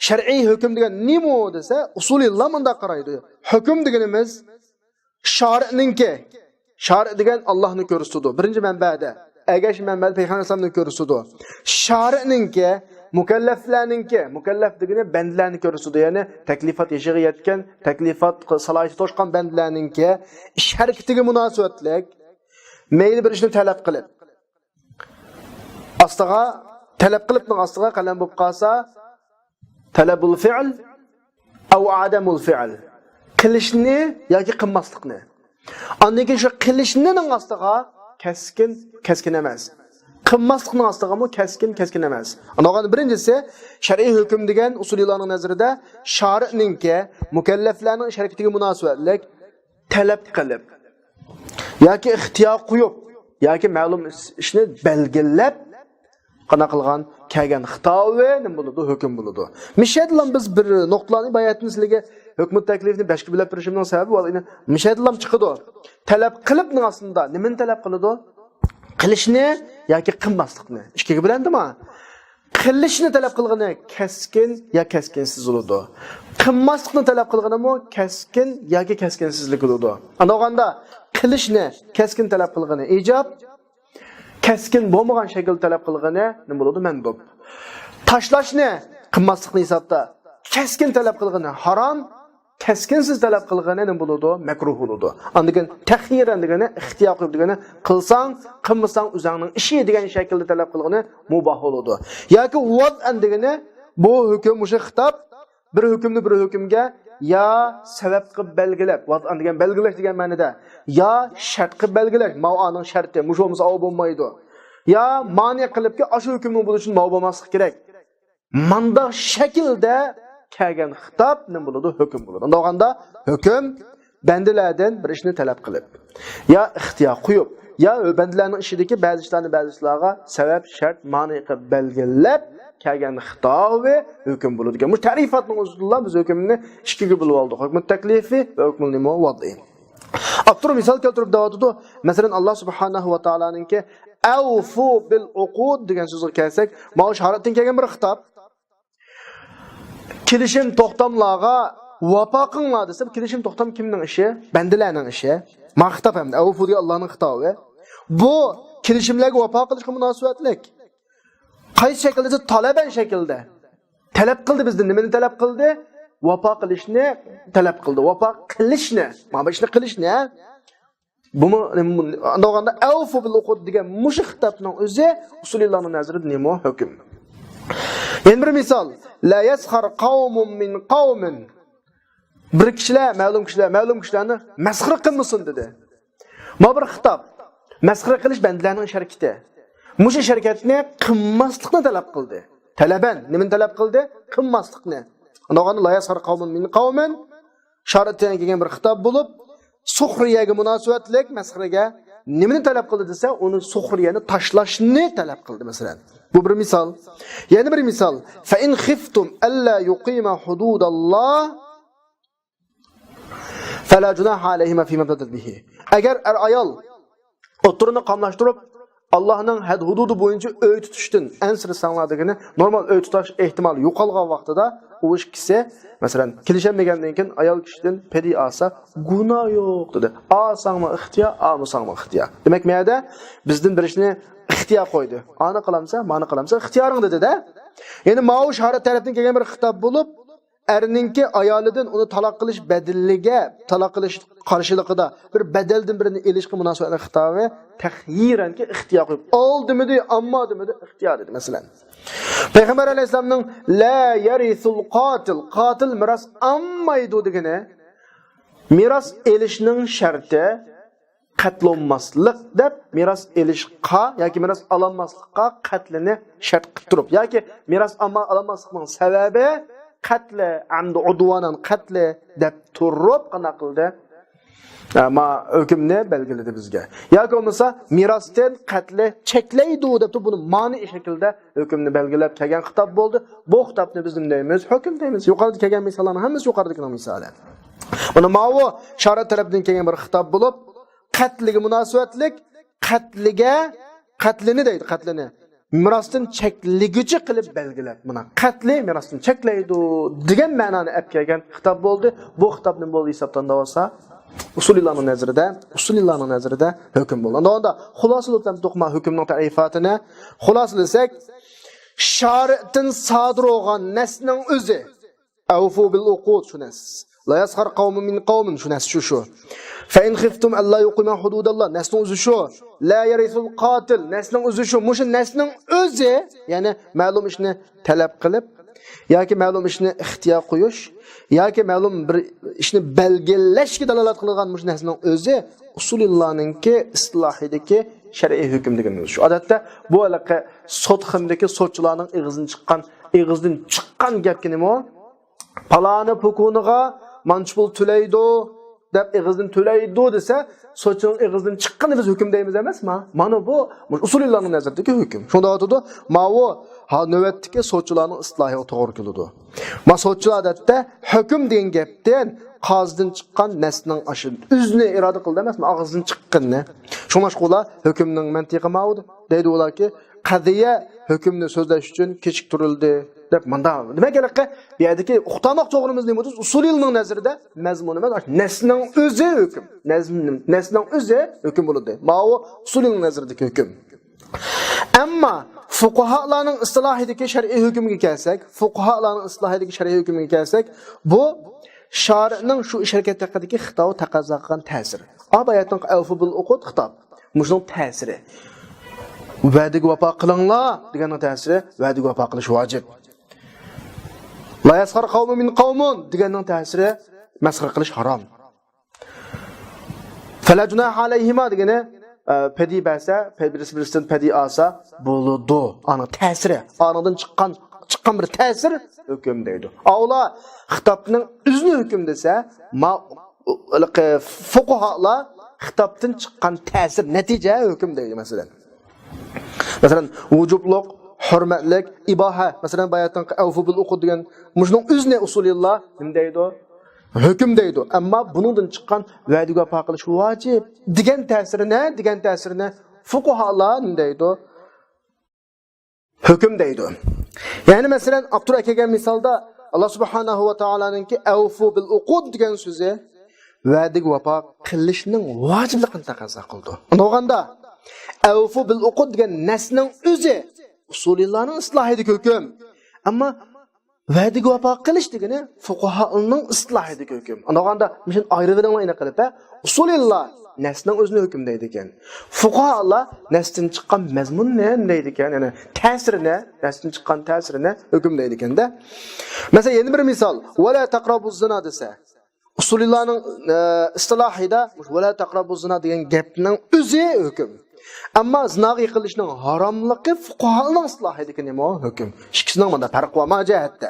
شەرئىي ھۆكۈم دېگەن نېمە دېسە، ئۇسۇلىلار مۇنداق قارايدۇ. ھۆكۈم دېگىنىمىز شارىئنىڭكى، شارىئ دېگەن ئاللاھنى كۆرسىتىدۇ. بىرىنچى مەنبەدە، ئەگەشمە مەنبەدە پەيغەمبەر ئەلەيھىسسالامنى كۆرسىتىدۇ. شارىئنىڭكى، مۇكەللەفلەرنىڭكى، مۇكەللەف دېگىنى بەندىلەرنى كۆرسىتىدۇ. يەنى تەكلىپات يېشىغا يەتكەن، تەكلىپات سالاھىيىتى توشقان بەندىلەرنىڭكى ئىش ھەرىكىتىگە مۇناسىۋەتلىك مەيلى بىر ئىشنى تەلەپ قىلىپ، ئاستىغا، تەلەپ قىلىپنىڭ ئاستىغا قەلەم بولۇپ قالسا، تەلەبۇل فىئل ئەۋ ئادەمۇل فىئل. قىلىشنى ياكى قىلماسلىقنى. ئاندىن كېيىن شۇ قىلىشنىنىڭ ئاستىغا كەسكىن، كەسكىن ئەمەس. قىلماسلىقنىڭ ئاستىغىمۇ كەسكىن، كەسكىن ئەمەس. ئاندىن بىرىنچىسى، شەرئىي ھۆكۈم دېگەن ئۇسۇلىيلارنىڭ نەزىرىدە شارىئنىڭكى مۇكەللەفلەرنىڭ ئىش ھەرىكىتىگە مۇناسىۋەتلىك تەلەپ قىلىپ ياكى ئىختىيار قويۇپ ياكى مەلۇم ئىشنى بەلگىلەپ قانداق قىلغان كەلگەن خىتابى نېمە بولىدۇ؟ ھۆكۈم بولىدۇ. مىشەدىلا بىز بىر نۇقتىلارنى باياتتىن سىلىگە ھۆكمى تەكلىپنى بەشكە بۆلۈپ بېرىشىمنىڭ سەۋەبى بار. مىشەدىلا چىقىدۇ. تەلەپ قىلىپنىڭ ئاستىدا نېمىنى تەلەپ قىلىدۇ؟ قىلىشنى ياكى قىلماسلىقنى. ئىككىگە بۆلەندىما؟ قىلىشنى تەلەپ قىلغىنى كەسكىن يا كەسكىنسىز بولىدۇ. قىلماسلىقنى تەلەپ قىلغىنىمۇ كەسكىن ياكى كەسكىنسىزلىك بولىدۇ. ئاندىن بولغاندا قىلىشنى كەسكىن تەلەپ قىلغىنى ئىجاب، كەسكىن بولمىغان شەكىلدە تەلەپ قىلغىنى نېمە بولىدۇ؟ مەندۇب. تاشلاشنى، قىلماسلىقنى ھېسابتا كەسكىن تەلەپ قىلغىنى ھارام، كەسكىنسىز تەلەپ قىلغىنى نېمە بولىدۇ؟ مەكرۇھ بولىدۇ. ئاندىن كېيىن تەخيىرەن دېگىنى ئىختىيار قويۇپ دېگىنى، قىلساڭ، قىلمىساڭ ئۆزۈڭنىڭ ئىشى دېگەن شەكىلدە تەلەپ قىلغىنى مۇباھ بولىدۇ. ياكى ۋەزئەن دېگىنى، بۇ ھۆكۈم، مۇشۇ خىتاب بىر ھۆكۈمنى بىر ھۆكۈمگە يا سەۋەب قىلىپ بەلگىلەپ، ۋەزئەن دېگەن بەلگىلەش دېگەن مەنىدە، يا شەرت قىلىپ بەلگىلەش، ماۋۇ ئانىڭ شەرتى، مۇشۇ بولمىسا ئاۋۇ بولمايدۇ. يا مانىئ قىلىپكى، ئاشۇ ھۆكۈمنىڭ بولۇشى بولماسلىقى كېرەك. مانداق شەكىلدە كەلگەن خىتاب نېمە بولىدۇ؟ ھۆكۈم بولىدۇ. ئۇنداق بولغاندا ھۆكۈم بەندىلەردىن بىر ئىشنى تەلەپ قىلىپ، يا ئىختىيار قويۇپ، يا بەندىلەرنىڭ ئىشىدىكى بەزى ئىشلارنى بەزى ئىشلارغا سەۋەب، شەرت، مانىئ قىلىپ بەلگىلەپ كەلگەن خىتابى ھۆكۈم بولىدىكەن. بۇ تەرىپاتنىڭ ئۆزىدىلا بىز ھۆكۈمنى ئىككىگە بۆلۈپ ئالدۇق. ھۆكمى تەكلىپى ۋە ھۆكمى نېمە؟ ۋەدئىي. ئاپتور مىسال كەلتۈرۈپ دەۋاتىدۇ. مەسىلەن، ئاللا سۇبھانەھۇ ۋە تائالانىڭكى «ئەۋفۇ بىل ئۇقۇد» دېگەن سۆزىگە كەلسەك، ماۋۇ شارىئەتتىن كەلگەن بىر خىتاب. كېلىشىم توختاملارغا ۋاپا قىلىڭلار دېسە، بۇ كېلىشىم توختام كىمنىڭ ئىشى؟ بەندىلەرنىڭ ئىشى. ما خىتاب ھەمدە ئەۋفۇ دېگەن ئاللانىڭ خىتابى. بۇ كېلىشىملەرگە ۋاپا قىلىشقا مۇناسىۋەتلىك. قايسى شەكىلدە دېسە، تالەبەن شەكىلدە. تەلەپ قىلدى بىزدىن. نېمىنى تەلەپ قىلدى؟ ۋاپا قىلىشنى تەلەپ قىلدى. ۋاپا قىلىشنى. مانا بۇ ئىشنى قىلىشنى. بۇمۇ، ئانداق بولغاندا، ئەۋفۇ بىل ئۇقۇد دېگەن مۇشۇ خىتابنىڭ ئۆزى ئۇسۇلىيلارنىڭ نەزىرىدە نېمە ھۆكۈم؟ يەنە بىر مىسال، لا يەسخەر قەۋمۇن مىن قەۋمىن. بىر كىشىلەر، مەلۇم كىشىلەر، مەلۇم كىشىلەرنى مەسخىرە قىلمىسۇن دېدى. ما بىر خىتاب. مەسخىرە قىلىش بەندىلەرنىڭ ئىش ھەرىكىتى. مۇشۇ ئىش ھەرىكەتنى قىلماسلىقنى تەلەپ قىلدى. تەلەبەن، نېمىنى تەلەپ قىلدى؟ قىلماسلىقنى. ئانداق بولغاندا، لا يەسخەر قەۋمۇن مىن قەۋمىن. شارىئەتتىن كەلگەن بىر خىتاب بولۇپ، سۇخرىيەگە مۇناسىۋەتلىك، مەسخىرىگە نېمىنى تەلەپ قىلدى دېسە، ئۇنى، سۇخرىيەنى تاشلاشنى تەلەپ قىلدى، مەسىلەن. بۇ بىر مىسال. يەنە بىر مىسال. فَإِنْ خِفْتُمْ أَلَّا يُقِيمَا حُدُودَ اللَّهِ فَلَا جُنَاحَ عَلَيْهِمَا فِيمَا افْتَدَتْ بِهِ. ئەگەر ئەر-ئايال ئوتتۇرىنى قاملاشتۇرۇپ، ئاللاھنىڭ ھەد-ھۇدۇدى بويىچە ئۆي تۇتۇشتىن ئەنسىرىسەڭلار دېگىنى، نورمال ئۆي تۇتۇش ئېھتىمالى يوقالغان ۋاقتىدا ئۇ ئىككىسى، مەسىلەن، كېلىشەلمىگەندىن كېيىن ئايال كىشىدىن پەدىي ئالسا، گۇناھ يوق دېدى. ئالساڭمۇ ئىختىيار، ئالمىساڭمۇ ئىختىيار. دېمەك، مەيەردە بىزدىن بىر ئىشنى ئىختىيار قويدى. ئانى قىلامسەن، مانى قىلامسەن، ئىختىيارىڭ دېدى-دە. يەنى ماۋۇ شارىئەت تەرەپتىن كەلگەن بىر خىتاب بولۇپ، ئەرنىڭكى ئايالىدىن ئۇنى تالاق قىلىش بەدىلىگە، تالاق قىلىش قارشىلىقىدا بىر بەدەلدىن بىرنى ئېلىشقا مۇناسىۋەتلىك خىتابى تەخيىرەنكى ئىختىيار قويۇپ، ئال دېمىدى، ئەمما دېمىدى، ئىختىيار دېدى، مەسىلەن. پەيغەمبەر ئەلەيھىسسالامنىڭ لا يەرىسۇل قاتىل، قاتىل مىراس ئالمايدۇ دېگىنى، مىراس ئېلىشنىڭ شەرتى قەتل بولماسلىق دەپ، مىراس ئېلىشقا ياكى مىراس ئالالماسلىققا قەتلىنى شەرت قىلىپ تۇرۇپ، ياكى مىراس ئالما-، ئالالماسلىقنىڭ سەۋەبى قەتلى، ئەمدى ئۇدۋانان قەتلى دەپ تۇرۇپ، قانداق قىلدى؟ ئە، ما ھۆكۈمنى بەلگىلىدى بىزگە. ياكى بولمىسا، مىراستىن قەتلى چەكلەيدۇ دەپ تۇرۇپ، بۇنى مانىئى شەكىلدە ھۆكۈمنى بەلگىلەپ كەلگەن خىتاب بولدى. بۇ خىتابنى بىز نېمە دەيمىز؟ ھۆكۈم دەيمىز. يۇقىرىدا كەلگەن مىساللارنىڭ ھەممىسى يۇقىرىدىكىنىڭ مىسالى. مانا ماۋۇ شارىئەت تەرەپتىن كەلگەن بىر خىتاب بولۇپ، قەتلىگە مۇناسىۋەتلىك، قەتلىگە، قەتلىنى دەيدۇ، قەتلىنى. مىراستىن چەكلىگۈچى قىلىپ بەلگىلەپ، مانا، قەتلى مىراستىن چەكلەيدۇ دېگەن مەنانى ئەپ كەلگەن خىتاب بولدى. بۇ خىتاب نېمە بولدى ھېسابلاندا بولسا؟ ئۇسۇلىيلارنىڭ نەزىرىدە، ئۇسۇلىيلارنىڭ نەزىرىدە ھۆكۈم بولدى. ئاندىن خۇلاسىلىسەك، ھۆكۈمنىڭ تەرىپاتىنى خۇلاسىلىسەك، شارىئەتتىن سادىر بولغان نەسنىڭ ئۆزى. ئەۋفۇ بىل ئۇقۇد، شۇ نەس. لا يەسخەر قەۋمۇن مىن قەۋمىن، شۇ نەس، شۇ، شۇ. فَإِنْ خِفْتُمْ أَلَّا يُقِيمَا حُدُودَ اللَّهِ، نەسنىڭ ئۆزى شۇ. لا يَرِثُ الْقَاتِلُ، نەسنىڭ ئۆزى شۇ. مۇشۇ نەسنىڭ ئۆزى، يەنى مەلۇم ئىشنى تەلەپ قىلىپ، ياكى مەلۇم ئىشنى ئىختىيار قويۇش، ياكى مەلۇم بىر ئىشنى بەلگىلەشكە دالالەت قىلىدىغان مۇشۇ نەسنىڭ ئۆزى ئۇسۇلىللانىڭكى ئىستىلاھىدىكى شەرئىي ھۆكۈم دېگىنىمىز شۇ. ئادەتتە بۇ ھېلىقى سوتخانىدىكى سوتچىلارنىڭ ئېغىزىدىن چىققان، ئېغىزىدىن چىققان گەپكە نېمە ئۇ؟ پالانى پوكۇنىغا مانچە پۇل تۆلەيدۇ دەپ ئېغىزدىن تۆلەيدۇ دېسە، سوتچىنىڭ ئېغىزدىن چىققىنى بىز ھۆكۈم دەيمىز ئەمەسما؟ مانا بۇ ئۇسۇلىللانىڭ نەزىرىدىكى ھۆكۈم. شۇڭدا ئاتىدۇ، ماۋۇ ھا نۆۋەتتىكى سوتچىلارنىڭ ئىستىلاھىغا توغرا كېلىدۇ. ما سوتچىلار ئادەتتە ھۆكۈم دېگەن گەپتىن قازىدىن چىققان نەسنىڭ ئاشۇ ئۆزىنى ئىرادە قىلدى ئەمەسما، ئاغزىدىن چىققىنىنى. شۇڭلاشقا ئۇلار ھۆكۈمنىڭ مەنتىقى ماۋۇ دەيدۇ ئۇلاركى، قەزىيە ھۆكۈمنى سۆزلەش ئۈچۈن كېچىكتۈرۈلدى دەپ مۇنداق. دېمەك، ھېلىقى بۇ يەردىكى ئۇقتۇرماق توغرىمىز نېمە دېسە، ئۇسۇلىلنىڭ نەزىرىدە مەزمۇنىمىز ئاشۇ نەسنىڭ ئۆزى ھۆكۈم. نەزم-، نەسنىڭ ئۆزى ھۆكۈم بولىدۇ. ماۋۇ ئۇسۇلىلنىڭ نەزىرىدىكى ھۆكۈم. ئەمما فۇقاھالارنىڭ ئىستىلاھىدىكى شەرئىي ھۆكۈمگە كەلسەك، فۇقاھالارنىڭ ئىستىلاھىدىكى شەرئىي ھۆكۈمگە كەلسەك، بۇ شارىئنىڭ شۇ ئىش ھەرىكەت ھەققىدىكى خىتابى تەقەززا قىلغان تەسىر. ئايەتنىڭ ئەۋفۇ بىل ئۇقۇد خىتاب. مۇشۇنىڭ تەسىرى. ۋەدىگە ۋاپا قىلىڭلار دېگەننىڭ تەسىرى، ۋەدىگە ۋاپا قىلىش ۋاجىپ. لا يەسخەر قەۋمۇن مىن قەۋمىن دېگەننىڭ تەسىرى، مەسخىرە قىلىش ھارام. فەلا جۇناھە ئەلەيھىما دېگىنى، ئە، پەدىي بەرسە، پە-، بىرسى بىرسىدىن پەدىي ئالسا بولىدۇ. ئانىڭ تەسىرى، ئانىڭدىن چىققان، چىققان بىر تەسىر ھۆكۈم دەيدۇ. ئاۋۇلا خىتابنىڭ ئۆزىنى ھۆكۈم دېسە، ما-، فۇقاھالار خىتابتىن چىققان تەسىر، نەتىجە ھۆكۈم دەيدۇ، مەسىلەن. مەسىلەن، ۋۇجۇبلۇق، ھۆرمەتلىك، ئىباھە. مەسىلەن، باياتىنقى ئەۋفۇ بىل ئۇقۇد دېگەن، مۇشۇنىڭ ئۆزىنى ئۇسۇلىللا نېمە دەيدۇ؟ ھۆكۈم دەيدۇ. ئەمما بۇنىڭدىن چىققان ۋەدىگە ۋاپا قىلىش ۋاجىپ دېگەن تەسىرىنى، دېگەن تەسىرىنى فۇقاھالار نېمە دەيدۇ؟ ھۆكۈم دەيدۇ. يەنى مەسىلەن، ئاپتور ئەكەلگەن مىسالدا، ئاللا سۇبھانەھۇ ۋە تائالانىڭكى «ئەۋفۇ بىل ئۇقۇد» دېگەن سۆزى ۋەدىگە ۋاپا قىلىشنىڭ ۋاجىپلىقىنى تەقەززا قىلىدۇ. ئۇنى ئالغاندا، «ئەۋفۇ بىل ئۇقۇد» دېگەن نەسنىڭ ئۆزى ئۇسۇلىيلارنىڭ ئىستىلاھىدىكى ھۆكۈم. ئەمما ۋەدىگە ۋاپا قىلىش دېگىنى فۇقاھانىڭ ئىستىلاھىدىكى ھۆكۈم. ئۇنى ئالغاندا، مۇشۇنى ئايرىۋېلىڭلار ئېنىق قىلىپ، ھە؟ ئۇسۇلىيلار نەسنىڭ ئۆزىنى ھۆكۈم دەيدىكەن. فۇقاھالار نەستىن چىققان مەزمۇننى دەيدىكەن، يەنى تەسىرىنى، نەستىن چىققان تەسىرىنى ھۆكۈم دەيدىكەن-دە. مەسىلەن، يەنە بىر مىسال، «ۋەلا تەقرەبۇز زىنا» دېسە، ئۇسۇلىيلارنىڭ، ئە، ئىستىلاھىدا «ۋەلا تەقرەبۇز زىنا» دېگەن گەپنىڭ ئۆزى ھۆكۈم. ئەمما زىناغا يېقىنلىشىشنىڭ ھاراملىقى فۇقاھانىڭ ئىستىلاھىدىكى نېمە؟ ھۆكۈم. ئىككىسىنىڭ مۇنداق پەرقى بار ما جەھەتتە.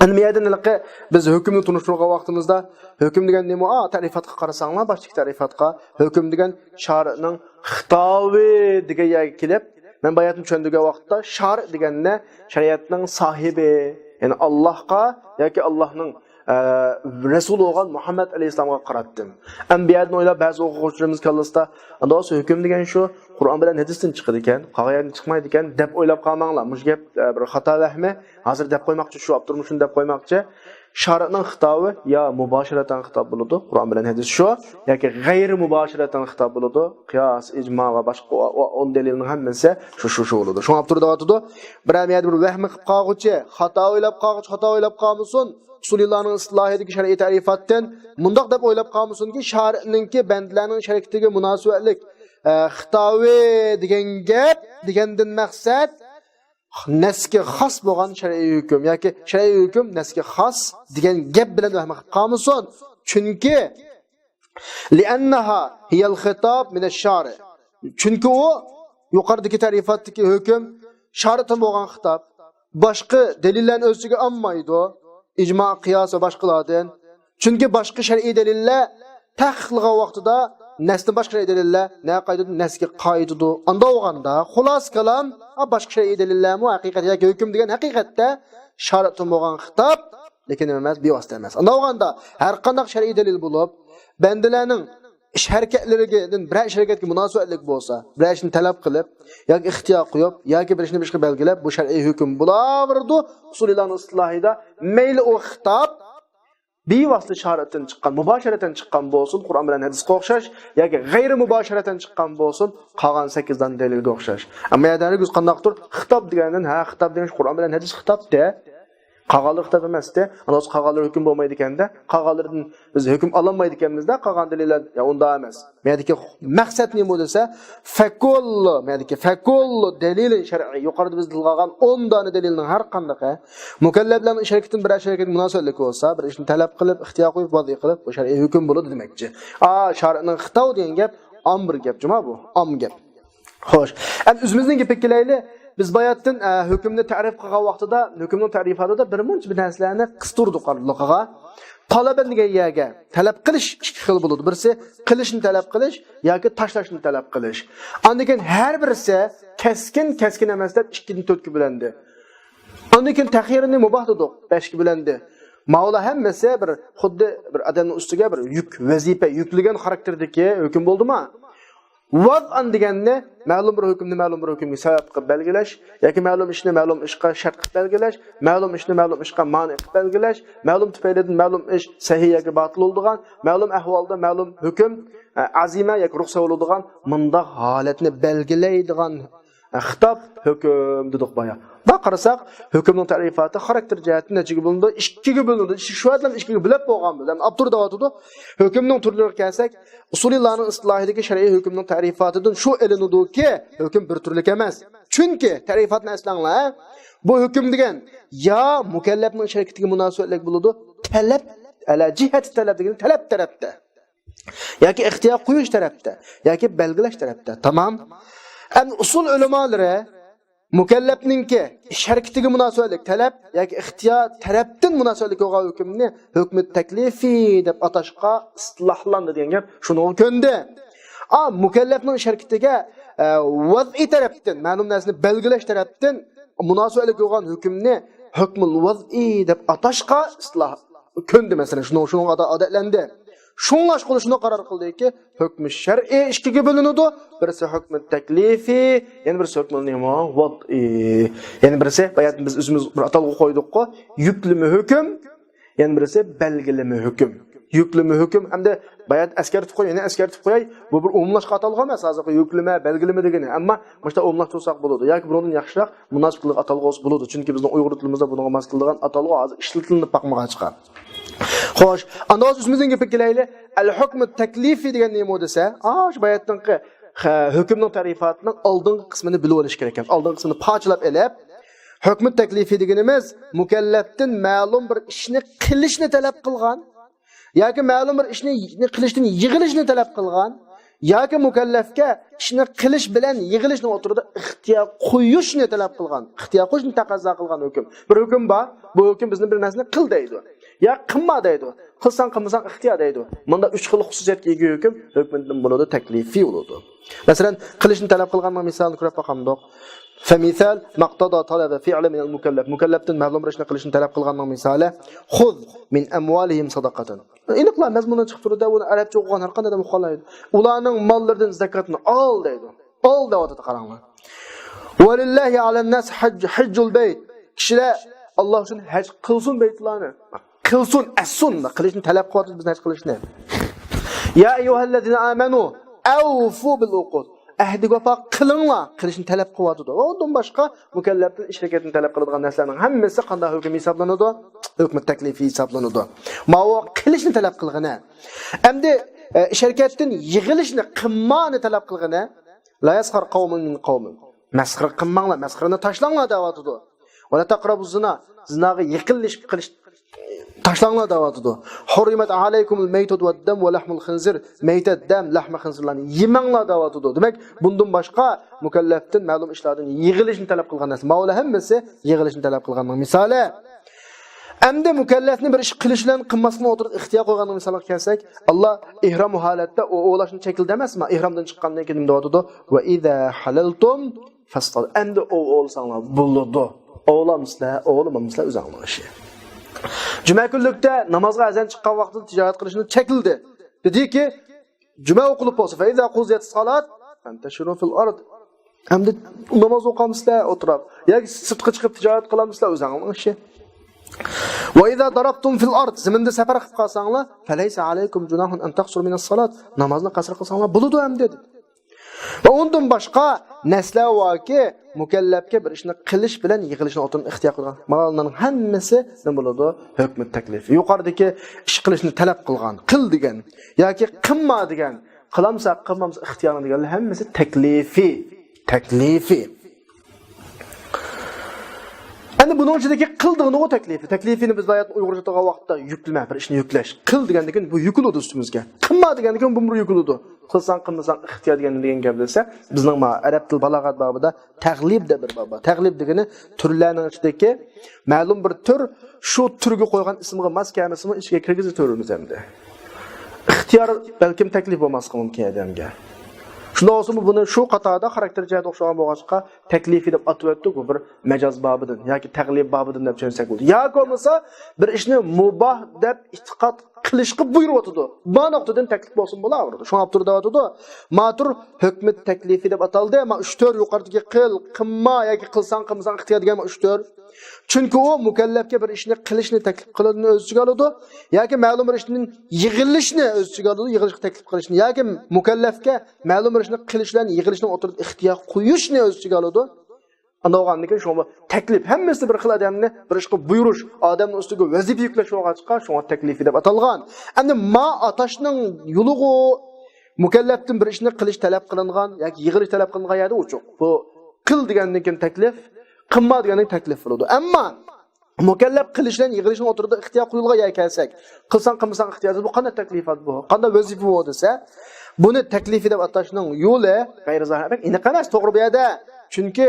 ئەمدى بۇ يەردىن ھېلىقى بىز ھۆكۈمنى تونۇشتۇرغان ۋاقتىمىزدا، ھۆكۈم دېگەن نېمە؟ ئا، تەرىپاتقا قارىساڭلار، باشتىكى تەرىپاتقا، ھۆكۈم دېگەن شارىئنىڭ خىتابى دېگەن يەرگە كېلىپ، مەن باياتىن چۈشەندۈرگەن ۋاقىتتا، شارىئ دېگەننى شەرىئەتنىڭ ساھىبى، يەنى ئاللاھقا ياكى ئاللاھنىڭ، ئە، رەسۇلى بولغان مۇھەممەد ئەلەيھىسسالامغا قاراتتىم. ئەمدى بۇ يەردىن ئويلاپ، بەزى ئوقۇغۇچىلىرىمىز كاللىسىدا، «ئەمدى بولسا ھۆكۈم دېگەن شۇ قۇرئان بىلەن ھەدىستىن چىقىدىكەن، قالغان يەردىن چىقمايدىكەن» دەپ ئويلاپ قالماڭلار. مۇشۇ گەپ، ئە، بىر خاتا ۋەھمى. ھازىر دەپ قويماقچى، شۇ ئاپتورمۇ شۇنى دەپ قويماقچى. شارىئنىڭ خىتابى يا مۇباشىرەتەن خىتاب بولىدۇ، قۇرئان بىلەن ھەدىس شۇ، ياكى غەيرىي مۇباشىرەتەن خىتاب بولىدۇ، قىياس، ئىجما ۋە باشقا ئو-، ئو-، ئون دەلىلنىڭ ھەممىسى شۇ، شۇ، شۇ بولىدۇ. شۇڭا ئاپتور دەۋاتىدۇ، بىرەر يەردە بىر ۋەھمى قىلىپ قالغۇچى، خاتا ئويلاپ قالغۇچى، خاتا ئويلاپ قالمىسۇن، ئۇسۇلىيلارنىڭ ئىستىلاھىدىكى شەرئىي تەرىپاتتىن مۇنداق دەپ ئويلاپ قالمىسۇنكى، شارىئنىڭكى بەندىلەرنىڭ شەرىئىتىگە مۇناسىۋەتلىك، ئە، خىتابى دېگەن گەپ، دېگەندىن مەقسەت، نەسكە خاس بولغان شەرئىي ھۆكۈم ياكى شەرئىي ھۆكۈم نەسكە خاس دېگەن گەپ بىلەن ۋەھمە قىلىپ قالمىسۇن. چۈنكى، لأنها هي الخطاب من الشارع. چۈنكى ئۇ يۇقىرىدىكى تەرىپاتتىكى ھۆكۈم شارىئتىن بولغان خىتاب. باشقا دەلىللەرنى ئۆز ئىچىگە ئالمايدۇ. ئىجما، قىياس ۋە باشقىلاردىن. چۈنكى باشقا شەرئىي دەلىللەر تەھقىقلىغان ۋاقتىدا نەستىن باشقا شەرئىي دەلىللەر نە قايتىدۇ؟ نەسكە قايتىدۇ. ئاندا بولغاندا، خۇلاسە كالام، ئا، باشقا شەرئىي دەلىللەرمۇ ھەقىقەت ياكى ھۆكۈم دېگەن ھەقىقەتتە شارىئتىن بولغان خىتاب، لېكىن نېمە ئەمەس، بىۋاسىتە ئەمەس. ئاندا بولغاندا، ھەر قانداق شەرئىي دەلىل بولۇپ، بەندىلەرنىڭ ئىش ھەرىكەتلىرىدىن بىرەر ئىش ھەرىكەتكە مۇناسىۋەتلىك بولسا، بىرەر ئىشنى تەلەپ قىلىپ ياكى ئىختىيار قويۇپ ياكى بىر ئىشنى بىر ئىشقا بەلگىلەپ، بۇ شەرئىي ھۆكۈم بولاۋېرىدۇ. ئۇسۇلىيلارنىڭ ئىستىلاھىدا مەيلى ئۇ خىتاب بىۋاسىتە شارىئتىن چىققان، مۇباشىرەتەن چىققان بولسۇن، قۇرئان بىلەن ھەدىسقا ئوخشاش، ياكى غەيرىي مۇباشىرەتەن چىققان بولسۇن، قالغان سەككىز دانە دەلىلگە ئوخشاش. ئەمما يەنە ھەرگىز قانداقتۇر خىتاب دېگەندىن، ھە، خىتاب دېگەن قۇرئان بىلەن ھەدىس خىتابتە. قالغانلىرى خىتاب ئەمەستى. ئاندىن قالغانلىرى ھۆكۈم بولمايدىكەندە، قالغانلىرىدىن بىز ھۆكۈم ئالالمايدىكەنمىزدە، قالغان دەلىللەر، يا ئۇنداق ئەمەس. مەيەدىكى مەقسەت نېمە دېسە، فەكۇللۇ، مەيەدىكى فەكۇللۇ دەلىلى شەرئىي، يۇقىرىدا بىز تىلغا ئالغان ئون دانە دەلىلنىڭ ھەر قاندىقى مۇكەللەپلەرنىڭ ئىش ھەرىكىتىدىن بىرەر ئىش ھەرىكەتكە مۇناسىۋەتلىك بولسا، بىر ئىشنى تەلەپ قىلىپ، ئىختىيار قويۇپ، ۋەزى قىلىپ، بۇ شەرئىي ھۆكۈم بولىدۇ دېمەكچى. ئا، شارىئنىڭ خىتابى دېگەن گەپ ئام بىر گەپ جۇما بۇ، ئام گەپ. خوش. ئەمدى ئۆزىمىزنىڭ گېپىگە كېلەيلى. بىز باياتتىن، ئە، ھۆكۈمنى تەرىپ قىلغان ۋاقتىدا، ھۆكۈمنىڭ تەرىپاتىدا بىر مۇنچە بىر نەرسىلەرنى قىستۇردۇق ئارىلىقىغا. تالەبەن دېگەن يەرگە تەلەپ قىلىش ئىككى خىل بولىدۇ. بىرسى قىلىشنى تەلەپ قىلىش ياكى تاشلاشنى تەلەپ قىلىش. ئاندىن كېيىن ھەر بىرسى كەسكىن، كەسكىن ئەمەس دەپ ئىككىدىن تۆتكە بۆلۈندى. ئاندىن كېيىن تەخيىرنى مۇباھ دېدۇق، بەشكە بۆلۈندى. ماۋۇلار ھەممىسى بىر خۇددى بىر ئادەمنىڭ ئۈستىگە بىر يۈك، ۋەزىپە يۈكلىگەن خاراكتېردىكى ھۆكۈم بولدىما؟ ۋەزئەن دېگەننى مەلۇم بىر ھۆكۈمنى مەلۇم بىر ھۆكۈمگە سەۋەب قىلىپ بەلگىلەش ياكى مەلۇم ئىشنى مەلۇم ئىشقا شەرت قىلىپ بەلگىلەش، مەلۇم ئىشنى مەلۇم ئىشقا مانىئ قىلىپ بەلگىلەش، مەلۇم تۈپەيلىدىن مەلۇم ئىش سەھىھ ياكى باتىل بولىدىغان، مەلۇم ئەھۋالدا مەلۇم ھۆكۈم، ئە، ئەزىمە ياكى رۇخسەت بولىدىغان مۇنداق ھالەتنى بەلگىلەيدىغان خىتاب، ھۆكۈم دېدۇق بايا. بۇ قارىساق، ھۆكۈمنىڭ تەرىپاتى خاراكتېر جەھەتتىن نەچچىگە بۆلۈنىدۇ؟ ئىككىگە بۆلۈنىدۇ. ئىككى شۇ ئادەم ئىككىگە بۆلۈپ بولغان بىلەن ئاپتور دەۋاتىدۇ. ھۆكۈمنىڭ تۈرلىرىگە كەلسەك، ئۇسۇلىيلارنىڭ ئىستىلاھىدىكى شەرئىي ھۆكۈمنىڭ تەرىپاتىدىن شۇ ئېلىنىدۇكى، ھۆكۈم بىر تۈرلۈك ئەمەس. چۈنكى تەرىپاتنى ئەسلەڭلار، بۇ ھۆكۈم دېگەن يا مۇكەللەپنىڭ شەرىكىتىگە مۇناسىۋەتلىك بولىدۇ، تەلەپ، ئەلە جىھەتى تەلەپ دېگىنى تەلەپ تەرەپتە. ياكى ئىختىيار قويۇش تەرەپتە، ياكى بەلگىلەش تەرەپتە. تامام. ئەمدى ئۇسۇل ئۆلىمالىرى مۇكەللەپنىڭكى ئىش ھەرىكىتىگە مۇناسىۋەتلىك تەلەپ ياكى ئىختىيار تەرەپتىن مۇناسىۋەتلىك بولغان ھۆكۈمنى ھۆكمى تەكلىفىي دەپ ئاتاشقا ئىستىلاھلاندى دېگەن گەپ شۇنىڭغا كۆندى. ئا، مۇكەللەپنىڭ ئىش ھەرىكىتىگە، ئە، ۋەزئىي تەرەپتىن، مەلۇم نەرسىنى بەلگىلەش تەرەپتىن مۇناسىۋەتلىك بولغان ھۆكۈمنى ھۆكمۇل ۋەزئىي دەپ ئاتاشقا ئىستىلاھ كۆندى، مەسىلەن، شۇنىڭ، شۇنىڭغا ئادەتلەندى. شۇڭلاشقىلى شۇنى قارار قىلدىكى، ھۆكمى شەرئىي ئىككىگە بۆلۈنىدۇ. بىرسى ھۆكمى تەكلىفىي، يەنە بىرسى ھۆكمى نېمە؟ ۋەتئىي. يەنە بىرسى، باياتىن بىز ئۆزىمىز بىر ئاتالغۇ قويدۇققۇ، يۈكلىمە ھۆكۈم، يەنە بىرسى بەلگىلىمە ھۆكۈم. يۈكلىمە ھۆكۈم ھەمدە بايات ئەسكەرتىپ قوي، يەنە ئەسكەرتىپ قوياي، بۇ بىر ئومۇملاشقان ئاتالغۇ ئەمەس، ھازىرقى يۈكلىمە، بەلگىلىمە دېگىنى. ئەمما مۇشۇنداق ئومۇملاشتۇرساق بولىدۇ. ياكى بۇنىڭدىن ياخشىراق مۇناسىپ قىلىدىغان ئاتالغۇسى بولىدۇ. چۈنكى بىزنىڭ ئۇيغۇر تىلىمىزدا بۇنىڭغا ماس كېلىدىغان ئاتالغۇ ھازىر ئىشلىتىلىنىپ باقمىغاچقا. خوش، ئاندىن ھازىر ئۆزىمىزنىڭ گېپىگە كېلەيلى. ئەل ھۆكمۇ تەكلىفى دېگەن نېمە دېسە، ئاشۇ باياتنىڭكى، ھە، ھۆكۈمنىڭ تەرىپاتىنىڭ ئالدىنقى قىسمىنى بىلىۋېلىش كېرەك. ئالدىنقى قىسمىنى پارچىلاپ ئېلىپ، ھۆكمۇ تەكلىفى دېگىنىمىز مۇكەللەپتىن مەلۇم بىر ئىشنى قىلىشنى تەلەپ قىلغان ياكى مەلۇم بىر ئىشنى قىلىشتىن يىغىلىشنى تەلەپ قىلغان ياكى مۇكەللەفكە ئىشنى قىلىش بىلەن يىغىلىشنىڭ ئوتتۇرىدا ئىختىيار قويۇشنى تەلەپ قىلغان، ئىختىيار قويۇشنى تەقەززا قىلغان ھۆكۈم. بىر ھۆكۈم بار، بۇ ھۆكۈم بىزنى بىر نەرسىنى قىل دەيدۇ. يا قىلما دەيدۇ. قىلساڭ قىلمىساڭ ئىختىيار دەيدۇ. مۇندا ئۈچ خىل خۇسۇسىيەتكە ئىگە ھۆكۈم، ھۆكمىدىن بولىدۇ، تەكلىفىي بولىدۇ. مەسىلەن، قىلىشنى تەلەپ قىلغاننىڭ مىسالىنى كۆرۈپ باقامدۇق. فمثال ما اقتضى طلب فعل من المكلف. مۇكەللەپتىن مەلۇم بىر ئىشنى قىلىشنى تەلەپ قىلغاننىڭ مىسالى، خذ من أموالهم صدقة. ئېنىقلا مەزمۇنىنى چىقىپ تۇرىدۇ، بۇنى ئەرەبچە ئوقۇغان ھەر قانداق ئادەم ئۇقالايدۇ. ئۇلارنىڭ ماللىرىدىن زاكاتنى ئال دەيدۇ. ئال دەۋاتىدۇ، قاراڭلار. ولله على الناس حج، حج البيت. كىشىلەر ئاللا ئۈچۈن ھەج قىلسۇن بەيتۇللانى. قىلسۇن، ئەتسۇن، قىلىشنى تەلەپ قىلىۋاتىدۇ بىزدىن ھەج قىلىشنى. يا أيها الذين آمنوا أوفوا بالعقود. ئەھدىگە ۋاپا قىلىڭلار، قىلىشنى تەلەپ قىلىۋاتىدۇ. ئۇندىن باشقا مۇكەللەپتىن ئىش ھەرىكەتنى تەلەپ قىلىدىغان نەرسىلەرنىڭ ھەممىسى قانداق ھۆكۈم ھېسابلىنىدۇ؟ ھۆكمى تەكلىفىي ھېسابلىنىدۇ. ماۋۇ قىلىشنى تەلەپ قىلغىنى. ئەمدى، ئە، ئىش ھەرىكەتتىن يىغىلىشنى، قىلمانى تەلەپ قىلغىنى. لا يسخر قوم من قوم. مەسخىرە قىلماڭلار، مەسخىرىنى تاشلاڭلار دەۋاتىدۇ. ولا تقربوا الزنا. زىناغا يېقىنلىشىپ قېلىش تاشلاڭلار دەۋاتىدۇ. حرمت عليكم الميتة والدم ولحم الخنزير. مەيتەت، دەم، لەھمە خىنزىرلارنى يېمەڭلار دەۋاتىدۇ. دېمەك، بۇندىن باشقا مۇكەللەپتىن مەلۇم ئىشلاردىن يىغىلىشنى تەلەپ قىلغان نەرسە. ماۋۇلار ھەممىسى يىغىلىشنى تەلەپ قىلغاننىڭ مىسالى. ئەمدى مۇكەللەپنى بىر ئىش قىلىش بىلەن قىلماسلىقنىڭ ئوتتۇرىدا ئىختىيار قويغاننىڭ مىسالىغا كەلسەك، ئاللا ئېھرام ھالەتتە ئۇ ئوۋلاشنى چەكلىدى ئەمەسمۇ؟ ئېھرامدىن چىققاندىن كېيىن نېمە دەۋاتىدۇ؟ وإذا حللتم فاصطادوا. ئەمدى ئوۋ ئوۋلىساڭلار بولىدۇ. ئوۋلامسىلەر، ئوۋلىمامسىلەر ئۆزۈڭلارنىڭ ئىشى. جۈمە كۈنلۈكتە نامازغا ئەزان چىققان ۋاقتىدا تىجارەت قىلىشنى چەكلىدى. دېدىكى، جۈمە ئوقۇلۇپ بولسا، فإذا قضيت الصلاة فانتشروا في الأرض. ئەمدى ناماز ئوقامسىلەر ئولتۇرۇپ ياكى سىرتقا چىقىپ تىجارەت قىلامسىلەر ئۆزۈڭلارنىڭ ئىشى. وإذا ضربتم في الأرض، زېمىندا سەپەر قىلىپ قالساڭلار، فليس عليكم جناح أن تقصروا من الصلاة، نامازنى قەسىر قىلساڭلار بولىدۇ ئەمدى، دېدى. ۋە ئۇندىن باشقا نەرسىلەر باركى، مۇكەللەپكە بىر ئىشنى قىلىش بىلەن يىغىلىشنى ئوتتۇرىدىن ئىختىيار قىلغان. مانا بۇلارنىڭ ھەممىسى نېمە بولىدۇ؟ ھۆكمى تەكلىف. يۇقىرىدىكى ئىش قىلىشنى تەلەپ قىلغان، قىل دېگەن ياكى قىلما دېگەن، قىلامسا، قىلمامسا ئىختىيارىڭ دېگەنلەر ھەممىسى تەكلىفىي. تەكلىفىي. ئەمدى بۇنىڭ ئىچىدىكى قىل دېگىنىغۇ تەكلىپىي. تەكلىپىينى بىز باياتىن ئۇيغۇرچە ئاتىغان ۋاقىتتا يۈكلىمە، بىر ئىشنى يۈكلەش. قىل دېگەندىن كېيىن بۇ يۈكلىدۇ ئۈستىمىزگە. قىلما دېگەندىن كېيىن بۇمۇ يۈكلىدۇ. قىلساڭ، قىلمىساڭ ئىختىيار دېگەن، دېگەن گەپ دېسە، بىزنىڭ ما ئەرەب تىل بالاغەت بابىدا تەغلىب دەپ بىر باب بار. تەغلىب دېگىنى تۈرلەرنىڭ ئىچىدىكى مەلۇم بىر تۈر، شۇ تۈرگە قويغان ئىسىمغا ماس كەلمىسىمۇ ئىچىگە كىرگۈزۈۋېتىۋېرىمىز ئەمدى. ئىختىيار بەلكىم تەكلىپ بولماسلىقى مۇمكىن ئادەمگە. شۇنداق بولسىمۇ بۇنى شۇ قاتاردا خاراكتېر جەھەتتە ئوخشىغان بولغاچقا تەكلىپىي دەپ ئاتىۋەتتۇق، بۇ بىر مەجاز بابىدىن ياكى تەغلىب بابىدىن دەپ چۈشەنسەك بولىدۇ. ياكى بولمىسا بىر ئىشنى مۇباھ دەپ ئېتىقاد قىلىشقا بۇيرۇۋاتىدۇ. ما نۇقتىدىن تەكلىپ بولسۇن بولاۋېرىدۇ. شۇڭا ئاپتور دەۋاتىدۇ، ما تۈر ھۆكمى تەكلىپىي دەپ ئاتالدى. ما ئۈچ تۈر يۇقىرىدىكى قىل، قىلما ياكى قىلساڭ قىلمىساڭ ئىختىيار دېگەن ما ئۈچ تۈر. چۈنكى ئۇ مۇكەللەپكە بىر ئىشنى قىلىشنى تەكلىپ قىلىدىنى ئۆز ئىچىگە ئالىدۇ ياكى مەلۇم بىر ئىشتىن يىغىلىشنى ئۆز ئىچىگە ئالىدۇ، يىغىلىشقا تەكلىپ قىلىشنى ياكى مۇكەللەپكە مەلۇم بىر ئىشنى قىلىش بىلەن يىغىلىشنىڭ ئوتتۇرىدا ئىختىيار قويۇشنى ئۆز ئىچىگە ئالىدۇ. ئانداق بولغاندىن كېيىن شۇڭا بۇ تەكلىپ، ھەممىسى بىر خىل ئادەمنى بىر ئىشقا بۇيرۇش، ئادەمنىڭ ئۈستىگە ۋەزىپە يۈكلەش بولغاچقا شۇڭا تەكلىپىي دەپ ئاتالغان. ئەمدى ما ئاتاشنىڭ يولىغۇ مۇكەللەپتىن بىر ئىشنى قىلىش تەلەپ قىلىنغان ياكى يىغىلىش تەلەپ قىلىنغان يەردە ئۇچۇق. بۇ قىل دېگەندىن كېيىن تەكلىپ، قىلما دېگەندىن كېيىن تەكلىپ بولىدۇ. ئەمما مۇكەللەپ قىلىش بىلەن يىغىلىشنىڭ ئوتتۇرىدا ئىختىيار قويۇلغان يەرگە كەلسەك، قىلساڭ قىلمىساڭ ئىختىيار دېسە، بۇ قانداق تەكلىپات بۇ؟ قانداق ۋەزىپە بۇ دېسە، بۇنى تەكلىپىي دەپ ئاتاشنىڭ يولى غەيرىي زاھىر، بەك ئېنىق ئەمەس، توغرا بۇ يەردە. چۈنكى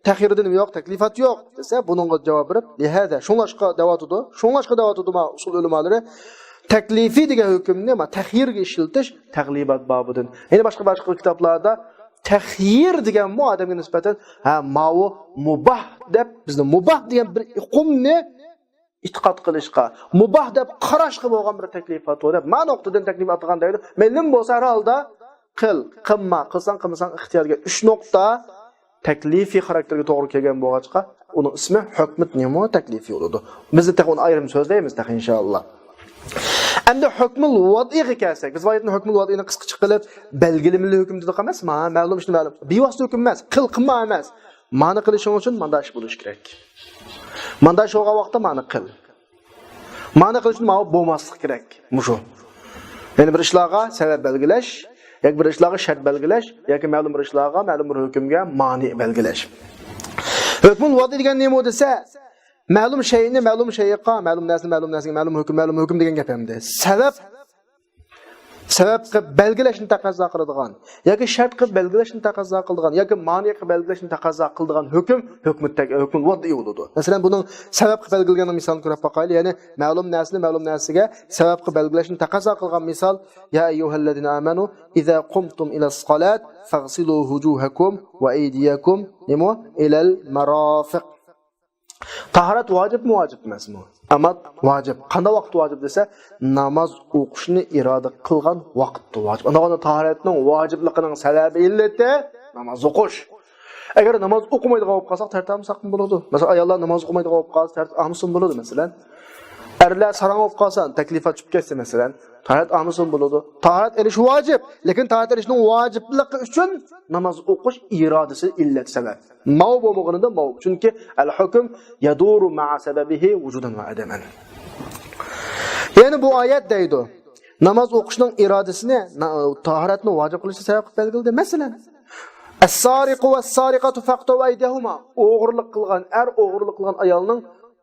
تەخيىر دېگەن يوق، تەكلىپات يوق دېسە، بۇنىڭغا جاۋاب بېرىپ، لىھازا، شۇڭلاشقا دەۋاتىدۇ، شۇڭلاشقا دەۋاتىدۇ ما ئۇسۇل ئۆلىمالىرى. تەكلىپىي دېگەن ھۆكۈمنى ما تەخيىرگە ئىشلىتىش تەغلىبات بابىدىن. يەنە باشقا، باشقا كىتابلاردا تەخيىر دېگەنمۇ ئادەمگە نىسبەتەن، ھە، ماۋۇ مۇباھ دەپ، بىزنى مۇباھ دېگەن بىر ئۇقۇمنى ئېتىقاد قىلىشقا، مۇباھ دەپ قاراشقا بولغان بىر تەكلىپات بۇ دەپ، ما نۇقتىدىن تەكلىپات قىلغان دەيدۇ. مەيلىم بولسا ھەر ھالدا قىل، قىلما، قىلساڭ، قىلمىساڭ ئىختىيار دېگەن ئۈچ نۇقتا تەكلىپىي خاراكتېرگە توغرا كەلگەن بولغاچقا، ئۇنىڭ ئىسمى ھۆكمى نېمە تەكلىپىي بولىدۇ. بىز تېخى ئۇنى ئايرىم سۆزلەيمىز تېخى ئىنشائاللا. ئەمدى ھۆكمۇل ۋەدئىگە كەلسەك، بىز بايىتىن ھۆكمۇل ۋەدئىنى قىسقىچە قىلىپ، بەلگىلىمىلىك ھۆكۈم دېدۇق ئەمەسمۇ؟ ھە، مەلۇم ئىشنى مەلۇم. بىۋاسىتە ھۆكۈم ئەمەس، قىل، قىلما ئەمەس. مانا قىلىشىڭ ئۈچۈن ماندا ئىش بولۇشى كېرەك. ماندا ئىش بولغان ۋاقىتتا مانا قىل. مانا قىلىشتىن ماۋۇ بولماسلىق كېرەك. مۇشۇ. يەنى بىر ئىشلارغا سەۋەب بەلگىلەش، ياكى بىر ئىشلارغا شەرت بەلگىلەش، ياكى مەلۇم بىر ئىشلارغا، مەلۇم بىر ھۆكۈمگە مانىئ بەلگىلەش. ھۆكمۇل ۋەدئى دېگەن نېمە دېسە، مەلۇم شەيئىنى مەلۇم شەيئىگە، مەلۇم نەرسىنى مەلۇم نەرسىگە، مەلۇم ھۆكۈم، مەلۇم ھۆكۈم دېگەن گەپ ئەمدى. سەۋەب، سەۋەب قىلىپ بەلگىلەشنى تەقەززا قىلىدىغان، ياكى شەرت قىلىپ بەلگىلەشنى تەقەززا قىلىدىغان، ياكى مانىئ قىلىپ بەلگىلەشنى تەقەززا قىلىدىغان ھۆكۈم، ھۆكمۇ تەك-، ھۆكمۇل ۋەدئى بولىدۇ. مەسىلەن، بۇنىڭ سەۋەب قىلىپ بەلگىلىگەننىڭ مىسالىنى كۆرۈپ باقايلى. يەنى مەلۇم نەرسىنى مەلۇم نەرسىگە سەۋەب قىلىپ بەلگىلەشنى تەقەززا قىلغان مىسال، يا ئەييۇھەللەزىنە ئامەنۇ ئىزا قۇمتۇم ئىلەس سالات فەغسىلۇ ۋۇجۇھەكۇم ۋە ئەيدىيەكۇم، نېمە؟ ئىلەل مەرافىق. تاھارەت ۋاجىپمۇ، ۋاجىپ ئەمەسمۇ؟ ئەمما ۋاجىپ. قانداق ۋاقىت ۋاجىپ دېسە، ناماز ئوقۇشنى ئىرادە قىلغان ۋاقىتتا ۋاجىپ. ئانداق تاھارەتنىڭ ۋاجىپلىقىنىڭ سەۋەبى، ئىللىتى ناماز ئوقۇش. ئەگەر ناماز ئوقۇمايدىغان بولۇپ قالساق، تەھەرەت ئالمىساقمۇ بولىدۇ. مەسىلەن، ئاياللار ناماز ئوقۇمايدىغان بولۇپ قالسا، تەھەرەت ئالمىسىمۇ بولىدۇ، مەسىلەن. ئەرلەر ساراڭ بولۇپ قالسا، تەكلىپات چۈشۈپ كەتسە، مەسىلەن، تاھارەت ئالمىسىمۇ بولىدۇ. تاھارەت ئېلىش ۋاجىپ، لېكىن تاھارەت ئېلىشنىڭ ۋاجىپلىقى ئۈچۈن ناماز ئوقۇش ئىرادىسى، ئىللەت، سەۋەب. ماۋۇ بولمىغىنىدا ماۋۇ. چۈنكى ئەل ھۆكۈم يەدۇرۇ مەئە سەبەبىھى ۋۇجۇدەن ۋە ئەدەمەن. يەنى بۇ ئايەت دەيدۇ، ناماز ئوقۇشنىڭ ئىرادىسىنى، نا-، تاھارەتنى ۋاجىپ قىلىشنى سەۋەب قىلىپ بەلگىلىدى. مەسىلەن، ئەسسارىقۇ ۋەسسارىقاتۇ فەقتۇ ئەيدىيەھۇما. ئوغرىلىق قىلغان ئەر، ئوغرىلىق قىلغان ئايالنىڭ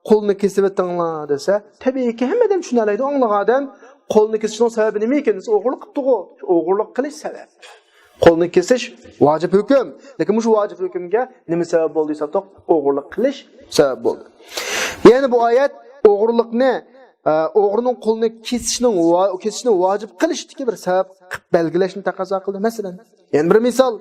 قولىنى كېسىۋېتىڭلار دېسە، تەبىئىيكى ھەممە ئادەم چۈشىنەلەيدۇ، ئاڭلىغان ئادەم. قولىنى كېسىشنىڭ سەۋەبى نېمە ئىكەن دېسە، ئوغرىلىق قىپتىغۇ. ئوغرىلىق قىلىش سەۋەب. قولنى كېسىش ۋاجىپ ھۆكۈم. لېكىن مۇشۇ ۋاجىپ ھۆكۈمگە نېمە سەۋەب بولدى دېسەك، ئوغرىلىق قىلىش سەۋەب بولدى. يەنى بۇ ئايەت ئوغرىلىقنى، ئە، ئوغرىنىڭ قولىنى كېسىشنىڭ ۋا-، كېسىشنى ۋاجىپ قىلىشتىكى بىر سەۋەب قىلىپ بەلگىلەشنى تەقەززا قىلدى. مەسىلەن، يەنە بىر مىسال،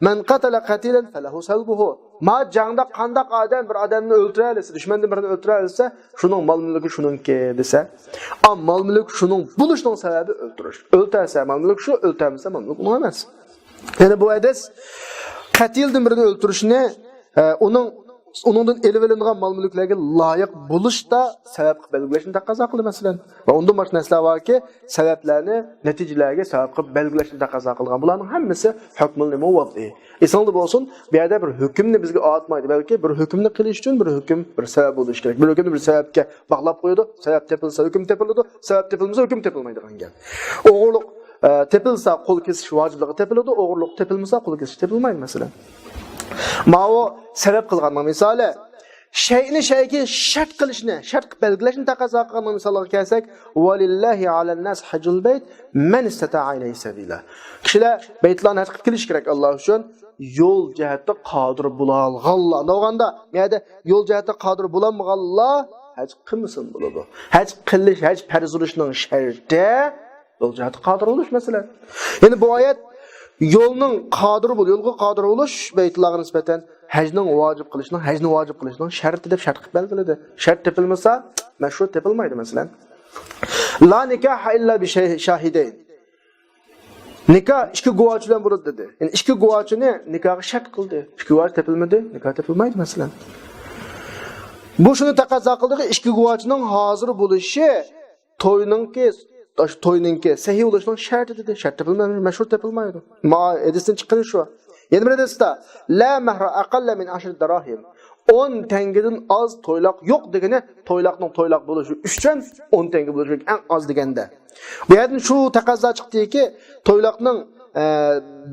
مەن قاتەلە قەتىلەن فەلەھۇ سەلبۇھۇ. ما جەڭدە قانداق ئادەم بىر ئادەمنى ئۆلتۈرەلىسە، دۈشمەندىن بىرىنى ئۆلتۈرەلىسە، شۇنىڭ مال مۈلكى شۇنىڭكى دېسە، ئا، مال مۈلۈك شۇنىڭ بولۇشنىڭ سەۋەبى ئۆلتۈرۈش. ئۆلتۈرسە مال مۈلۈك شۇ، ئۆلتۈرمىسە مال مۈلۈك ئۇنىڭ ئەمەس. يەنى بۇ ھەدىس قەتىلدىن بىرىنى ئۆلتۈرۈشنى، ئە، ئۇنىڭ، ئۇنىڭدىن ئېلىۋېلىنغان مال مۈلۈكلەرگە لايىق بولۇشتا سەۋەب قىلىپ بەلگىلەشنى تەقەززا قىلدى، مەسىلەن. ۋە ئۇندىن باشقا نەرسىلەر باركى، سەۋەبلەرنى نەتىجىلەرگە سەۋەب قىلىپ بەلگىلەشنى تەقەززا قىلغان. بۇلارنىڭ ھەممىسى ھۆكمۇل نېمە ۋەدئى. ئېسىڭلاردا بولسۇن، بۇ يەردە بىر ھۆكۈمنى بىزگە ئاتمايدۇ، بەلكى بىر ھۆكۈمنى قىلىش ئۈچۈن بىر ھۆكۈم، بىر سەۋەب بولۇشى كېرەك. بىر ھۆكۈمنى بىر سەۋەبكە باغلاپ قويىدۇ، سەۋەب تېپىلسا ھۆكۈم تېپىلىدۇ، سەۋەب تېپىلمىسا ھۆكۈم تېپىلمايدىغان گەپ. ئوغرىلىق، ئە، تېپىلسا قول كېسىش ۋاجىپلىقى تېپىلىدۇ، ئوغرىلىق تېپىلمىسا قول كېسىش تېپىلمايدۇ، مەسىلەن. ماۋۇ سەۋەب قىلغاننىڭ مىسالى. شەيئىنى شەيئىگە شەرت قىلىشنى، شەرت قىلىپ بەلگىلەشنى تەقەززا قىلغاننىڭ مىسالىغا كەلسەك، ۋەلىللاھى ئەلەنناس ھەججۇل بەيت مەن ئىستەتەئە ئىلەيھى سەبىلا. كىشىلەر بەيتلارنى ھەج قىلىپ كېلىشى كېرەك ئاللا ئۈچۈن. يول جەھەتتە قادىر بولالىغانلار. دېگەندە، بۇ يەردە يول جەھەتتە قادىر بولالمىغانلار ھەج قىلمىسىمۇ بولىدۇ. ھەج قىلىش، ھەج پەرز بولۇشنىڭ شەرتى يول جەھەتتە قادىر بولۇش، مەسىلەن. يەنى بۇ ئايەت يولنىڭ قادىر بول-، يولغا قادىر بولۇش بەيتلارغا نىسبەتەن ھەجنىڭ ۋاجىپ قىلىشنىڭ، ھەجنى ۋاجىپ قىلىشنىڭ شەرتى دەپ شەرت قىلىپ بەلگىلىدى. شەرت تېپىلمىسا، مەشرۇت تېپىلمايدۇ، مەسىلەن. لا نىكاھە ئىللا بىشاھىدەين. نىكاھ ئىككى گۇۋاچى بىلەن بولىدۇ دېدى. يەنى ئىككى گۇۋاچىنى نىكاھقا شەرت قىلدى. ئىككى گۇۋاچى تېپىلمىدى، نىكاھ تېپىلمايدۇ، مەسىلەن. بۇ شۇنى تەقەززا قىلدىكى، ئىككى گۇۋاچىنىڭ ھازىر بولۇشى توينىڭكى، توينىڭكى سەھىھ بولۇشىنىڭ شەرتى دېدى. شەرت تېپىلمايدۇ، مەشرۇت تېپىلمايدۇ. ما ھەدىستىن چىققىنى شۇ. يەنە بىر ھەدىستە، لا مەھرە ئەقەللە مىن ئەشرە دەراھىم. ئون تەڭگىدىن ئاز تويلاق يوق دېگىنى، تويلاقنىڭ تويلاق بولۇشى ئۈچۈن ئون تەڭگە بولۇشى كېرەك، ئەڭ ئاز دېگەندە. بۇ يەردىن شۇ تەقەززا چىقتىكى، تويلاقنىڭ، ئە،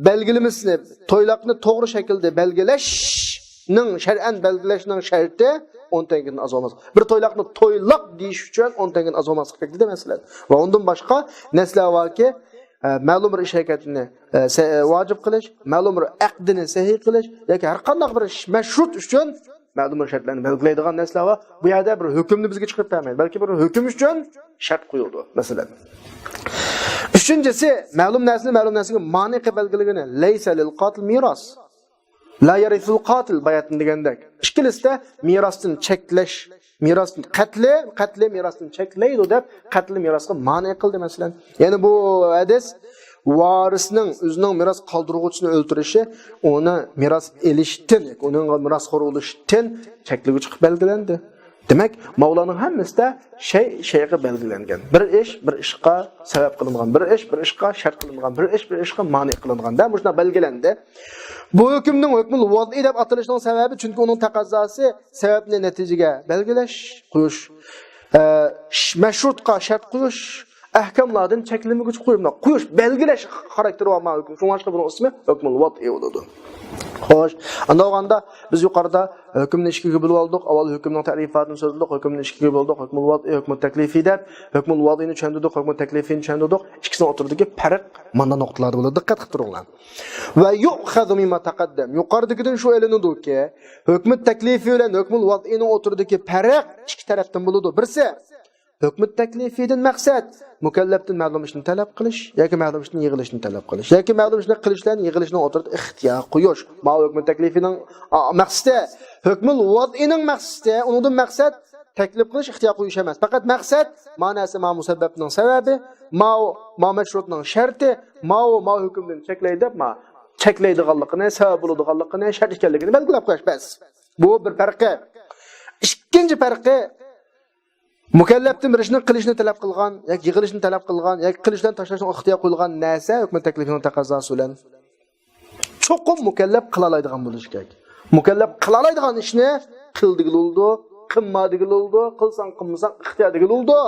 بەلگىلىمىسىنى، تويلاقنى توغرا شەكىلدە بەلگىلەشنىڭ، شەرئەن بەلگىلەشنىڭ شەرتى ئون تەڭگىدىن ئاز بولماس. بىر تويلاقنى تويلاق دېيىش ئۈچۈن ئون تەڭگىدىن ئاز بولماسلىق كېرەك دېدى، مەسىلەن. ۋە ئۇندىن باشقا نەرسىلەر باركى، ئە، مەلۇم بىر ئىش ھەرىكەتنى، ئە، سە-، ئە، ۋاجىپ قىلىش، مەلۇم بىر ئەقدىنى سەھىھ قىلىش ياكى ھەر قانداق بىر ئىش مەشرۇت ئۈچۈن مەلۇم بىر شەرتلەرنى بەلگىلەيدىغان نەرسىلەر بار. بۇ يەردە بىر ھۆكۈمنى بىزگە چىقىرىپ بەرمەيدۇ، بەلكى بىر ھۆكۈم ئۈچۈن شەرت قويۇلىدۇ، مەسىلەن. ئۈچىنچىسى، مەلۇم نەرسىنى مەلۇم نەرسىگە مانىئ قىلىپ بەلگىلىگىنى، لەيسە لىل قاتىل مىراس. لا يەرىسۇل قاتىل، باياتىن دېگەندەك. ئىككىلىسىدە مىراستىن چەكلەش، مىراس قەتلى، قەتلى مىراستىن چەكلەيدۇ دەپ، قەتلى مىراسقا مانىئ قىلدى، مەسىلەن. يەنى بۇ ھەدىس ۋارىسنىڭ ئۆزىنىڭ مىراس قالدۇرغۇچىسىنى ئۆلتۈرۈشى ئۇنى مىراس ئېلىشتىن، ئۇنىڭ مىراسخور بولۇشتىن چەكلىگۈچ قىلىپ بەلگىلەندى. دېمەك، ماۋۇلارنىڭ ھەممىسىدە شەي شەيغا بەلگىلەنگەن. بىر ئىش بىر ئىشقا سەۋەب قىلىنغان، بىر ئىش بىر ئىشقا شەرت قىلىنغان، بىر ئىش بىر ئىشقا مانىئ قىلىنغان دە، مۇشۇنداق بەلگىلەندى. بۇ ھۆكۈمنىڭ ھۆكمۇل ۋەزئىي دەپ ئاتىلىشىنىڭ سەۋەبى، چۈنكى ئۇنىڭ تەقەززاسى سەۋەبنى نەتىجىگە بەلگىلەش، قويۇش، ئە، ش-، مەشرۇتقا شەرت قويۇش، ئەھكاملاردىن چەكلىمىگۈچ قويۇش، قويۇش، بەلگىلەش خاراكتېرى بار مانا ھۆكۈم. شۇڭلاشقا بۇنىڭ ئىسمى ھۆكمۇل ۋەزئىي بولىدۇ. خوش، ئانداق بولغاندا بىز يۇقىرىدا ھۆكۈمنى ئىككىگە بۆلۈپ ئالدۇق. ئاۋۋال ھۆكۈمنىڭ تەرىپاتىنى سۆزلىدۇق، ھۆكۈمنى ئىككىگە بۆلدۇق، ھۆكمۇل ۋەزئىي، ھۆكمۇل تەكلىپىي دەپ. ھۆكمۇل ۋەزئىينى چۈشەندۈردۇق، ھۆكمۇل تەكلىپىينى چۈشەندۈردۇق. ئىككىسىنىڭ ئوتتۇرىدىكى پەرق مانا نۇقتىلاردا بولىدۇ. دىققەت قىلىپ تۇرۇڭلار. ۋە يۇئخەزۇ مىمما تەقەددەم. يۇقىرىدىكىدىن شۇ ئېلىنىدۇكى، ھۆكمى تەكلىپى بىلەن ھۆكمۇل ۋەزئىنىڭ ئوتتۇرىدىكى پەرق ئىككى تەرەپتىن بولىدۇ. بىرسى، ھۆكمى تەكلىپىدىن مەقسەت مۇكەللەپتىن مەلۇم ئىشنى تەلەپ قىلىش ياكى مەلۇم ئىشنى يىغىلىشنى تەلەپ قىلىش ياكى مەلۇم ئىشنى قىلىش بىلەن يىغىلىشنىڭ ئوتتۇرىدا ئىختىيار قويۇش. ماۋۇ ھۆكمى تەكلىپىنىڭ، ئا، مەقسىتى، ھۆكمۇل ۋەزئىنىڭ مەقسىتى، ئۇنىڭدىن مەقسەت تەكلىپ قىلىش، ئىختىيار قويۇش ئەمەس. پەقەت مەقسەت، ماناسى، ماۋۇ مۇسەببەپنىڭ سەۋەبى، ماۋۇ، ماۋۇ مەشرۇتنىڭ شەرتى، ماۋۇ، ماۋۇ ھۆكۈمدىن چەكلەيدۇ دەپ، ما، چەكلەيدىغانلىقىنى، سەۋەب بولىدىغانلىقىنى، شەرت ئىكەنلىكىنى بەلگىلەپ قويۇش، بەس. بۇ بىر پەرقى. ئىككىنچى پەرقى، مۇكەللەپتىن بىر ئىشنى قىلىشنى تەلەپ قىلغان ياكى يىغىلىشنى تەلەپ قىلغان ياكى قىلىش بىلەن تاشلاشنىڭ ئىختىيار قويۇلغان نەرسە ھۆكمى تەكلىپىنىڭ تەقەززاسى بىلەن چوقۇم مۇكەللەپ قىلالايدىغان بولۇشى كېرەك. مۇكەللەپ قىلالايدىغان ئىشنى قىل دېگىلى بولىدۇ، قىلما دېگىلى بولىدۇ، قىلساڭ قىلمىساڭ ئىختىيار دېگىلى بولىدۇ.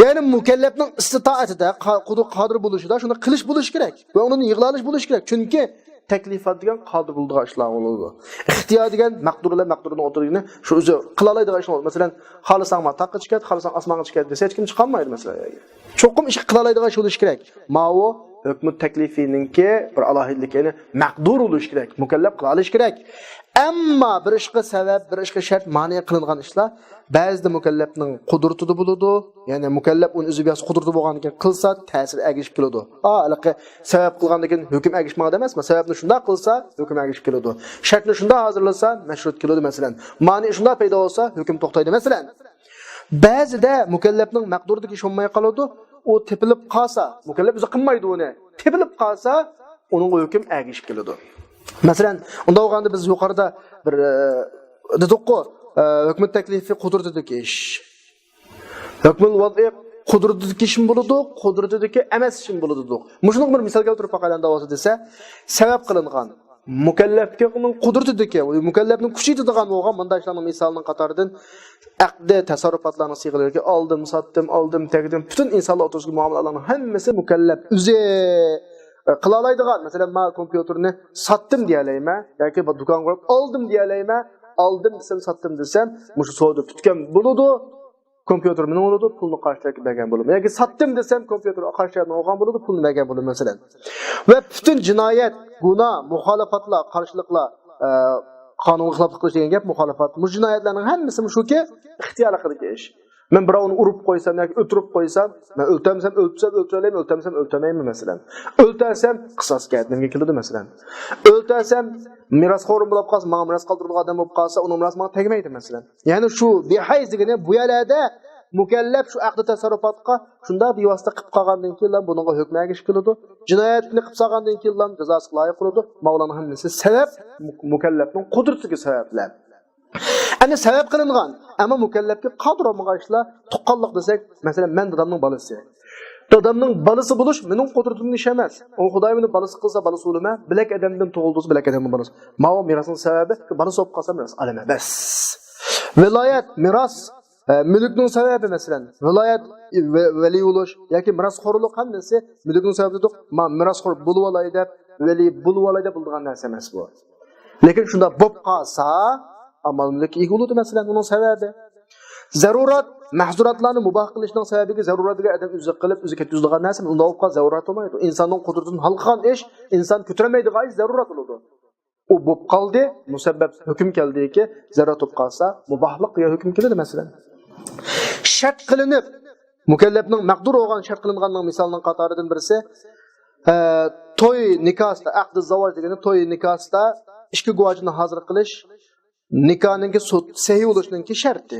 يەنى مۇكەللەپنىڭ ئىستىتائەتىدە، قا-، قۇدۇر قادىر بولۇشىدا شۇنى قىلىش بولۇشى كېرەك ۋە ئۇنى يىغىلالىش بولۇشى كېرەك. چۈنكى تەكلىفات دېگەن قادىر بولىدىغان ئىشلار بولىدۇ. ئىختىيار دېگەن مەقدۇر بىلەن مەقدۇرنىڭ ئوتتۇرىدىكىنى شۇ ئۆزى قىلالايدىغان ئىش بولىدۇ. مەسىلەن، خالىساڭ ما تاغقا چىقىپ كەت، خالىساڭ ئاسمانغا چىقىپ كەت دېسە ھېچكىم چىقالمايدۇ، مەسىلەن. چوقۇم ئىش قىلالايدىغان ئىش بولۇشى كېرەك. ماۋۇ ھۆكمى تەكلىپىنىڭكى بىر ئالاھىدىلىكى، يەنى مەقدۇر بولۇشى كېرەك، مۇكەللەپ قىلالىشى كېرەك. ئەمما بىر ئىشقا سەۋەب، بىر ئىشقا شەرت، مانىئ قىلىنغان ئىشلار بەزىدە مۇكەللەپنىڭ قۇدرىتىدا بولىدۇ. يەنى مۇكەللەپ ئۇنى ئۆزى بىر قۇدرىتى بولغاندىن كېيىن قىلسا، تەسىر ئەگىشىپ كېلىدۇ. ئا، ھېلىقى سەۋەب قىلغاندىن كېيىن ھۆكۈم ئەگىشىپ ماڭىدۇ ئەمەسمۇ؟ سەۋەبنى شۇنداق قىلسا، ھۆكۈم ئەگىشىپ كېلىدۇ. شەرتنى شۇنداق ھازىرلىسا، مەشرۇت كېلىدۇ، مەسىلەن. مانىئ شۇنداق پەيدا بولسا، ھۆكۈم توختايدۇ، مەسىلەن. بەزىدە مۇكەللەپنىڭ مەقدۇرىدىكى ئىش بولماي قالىدۇ. ئۇ تېپىلىپ قالسا، مۇكەللەپ ئۆزى قىلمايدۇ ئۇنى. تېپىلىپ قالسا، ئۇنىڭغا ھۆكۈم ئەگىشىپ كېلىدۇ. مەسىلەن، ئۇنداق بولغاندا بىز يۇقىرىدا بىر، ئە، دېدۇققۇ، ئە، ھۆكمى تەكلىپى قۇدرىتىدىكى ئىش. ھۆكمۇل ۋەزئىي قۇدرىتىدىكى ئىشمۇ بولىدۇ، قۇدرىتىدىكى ئەمەس ئىشمۇ بولىدۇ دېدۇق. مۇشۇنىڭغا بىر مىسال كەلتۈرۈپ باقايلى، ئەمدى بولسا دېسە، سەۋەب قىلىنغان مۇكەللەپنىڭ قۇدرىتىدىكى، مۇكەللەپنىڭ كۈچى يېتىدىغان بولغان مۇنداق ئىشلارنىڭ مىسالىنىڭ قاتارىدىن ئەقدى تەسەررۇپاتلارنىڭ سىيغىلىرىدىكى ئالدىم، ساتتىم، ئالدىم، تەگدىم، پۈتۈن ئىنسانلار ئوتتۇرىسىدىكى مۇئامىلىلەرنىڭ ھەممىسى مۇكەللەپ ئۆزى، ئە، قىلالايدىغان. مەسىلەن، ما كومپيۇتېرنى ساتتىم دېيەلەيمەن ياكى بىر دۇكانغا بېرىپ ئالدىم دېيەلەيمەن. ئالدىم دېسەم، ساتتىم دېسەم، مۇشۇ سودا پۈتكەن بولىدۇ. كومپيۇتېر مېنىڭ بولىدۇ، پۇلنى قارشى تەرەپكە بەرگەن بولىمەن. ياكى ساتتىم دېسەم، كومپيۇتېر قارشى تەرەپنىڭ بولغان بولىدۇ، پۇلنى بەرگەن بولىمەن، مەسىلەن. ۋە پۈتۈن جىنايەت، گۇناھ، مۇخالىپاتلار، قارشىلىقلار، ئە، قانۇنغا خىلاپلىق قىلىش دېگەن گەپ، مۇخالىپات. مۇشۇ جىنايەتلەرنىڭ ھەممىسى مۇشۇكى ئىختىيارلىقىدىكى ئىش. مەن بىراۋنى ئۇرۇپ قويسام ياكى ئۆلتۈرۈپ قويسام، مەن ئۆلتۈرسەم، ئۆلتۈرسەم ئۆلتۈرەلەيمەن، ئۆلتۈرمىسەم ئۆلتۈرمەيمەن، مەسىلەن. ئۆلتۈرسەم، قىساس جەھەننەمگە كېلىدۇ، مەسىلەن. ئۆلتۈرسەم، مىراسخورۇم بولۇپ قالسا، ماڭا مىراس قالدۇرىدىغان ئادەم بولۇپ قالسا، ئۇنىڭ مىراسى ماڭا تەگمەيدۇ، مەسىلەن. يەنى شۇ بىھەيز دېگىنى بۇ يەرلەردە مۇكەللەپ شۇ ئەقدى تەسەررۇپاتقا شۇنداق بىۋاسىتە قىلىپ قالغاندىن كېيىنلا بۇنىڭغا ھۆكۈم ئەگىشىپ كېلىدۇ. جىنايەتنى قىلىپ سالغاندىن كېيىنلا جازاسىغا لايىق بولىدۇ. ماۋۇلارنىڭ ھەممىسى سەۋەب، مۇ-، مۇكەللەپنىڭ قۇدرىتىدىكى سەۋەبلەر. ئەنە سەۋەب قىلىنغان، ئەمما مۇكەللەپكە قادىر بولمىغان ئىشلار تۇغقانلىق دېسەك، مەسىلەن، مەن دادامنىڭ بالىسى. دادامنىڭ بالىسى بولۇش مېنىڭ قۇدرىتىمدىكى ئىش ئەمەس. ئۇ خۇداي مېنى بالىسى قىلسا، بالىسى بولىمەن. بىلەك ئادەمدىن تۇغۇلدى بولسا، بىلەك ئادەمنىڭ بالىسى. ماۋۇ مىراسنىڭ سەۋەبى، بالىسى بولۇپ قالسا مىراس ئالىمەن، بەس. ۋىلايەت، مىراس، ئە، مۈلۈكنىڭ سەۋەبى، مەسىلەن، ۋىلايەت، ۋە-، ۋەلىي بولۇش ياكى مىراسخورلۇق ھەممىسى مۈلۈكنىڭ سەۋەبى دېدۇق. ما، مىراسخور بولۇۋالاي دەپ، ۋەلىي بولۇۋالاي دەپ بولىدىغان نەرسە ئەمەس بۇ. لېكىن شۇنداق بولۇپ قالسا، ئامال مۈلۈككە ئىگە بولىدۇ، مەسىلەن، ئۇنىڭ سەۋەبى. زەرۇرات، مەھزۇراتلارنى مۇباھ قىلىشنىڭ سەۋەبىگە زەرۇرەت دېگەن ئادەم ئۆزى قىلىپ، ئۆزى كەتكۈزىدىغان نەرسە، ئۇنداق بولۇپ قالسا زەرۇرات بولمايدۇ. ئىنساننىڭ قۇدرىتىدىن خالىغان ئىش، ئىنسان كۆتۈرەلمەيدىغان ئىش زەرۇرات بولىدۇ. ئۇ بولۇپ قالدى، مۇسەببەپ ھۆكۈم كەلدىكى، زەرۇرەت بولۇپ قالسا، مۇباھلىق دېگەن ھۆكۈم كېلىدۇ، مەسىلەن. شەرت قىلىنىپ، مۇكەللەپنىڭ مەقدۇر بولغان شەرت قىلىنغاننىڭ مىسالىنىڭ قاتارىدىن بىرسى، ئە، توي نىكاستا، ئەقدى زاۋاج دېگەندە توي نىكاستا ئىككى گۇۋاچىنى ھازىر قىلىش، نىكاھنىڭكى سوت سەھىھ بولۇشنىڭكى شەرتى.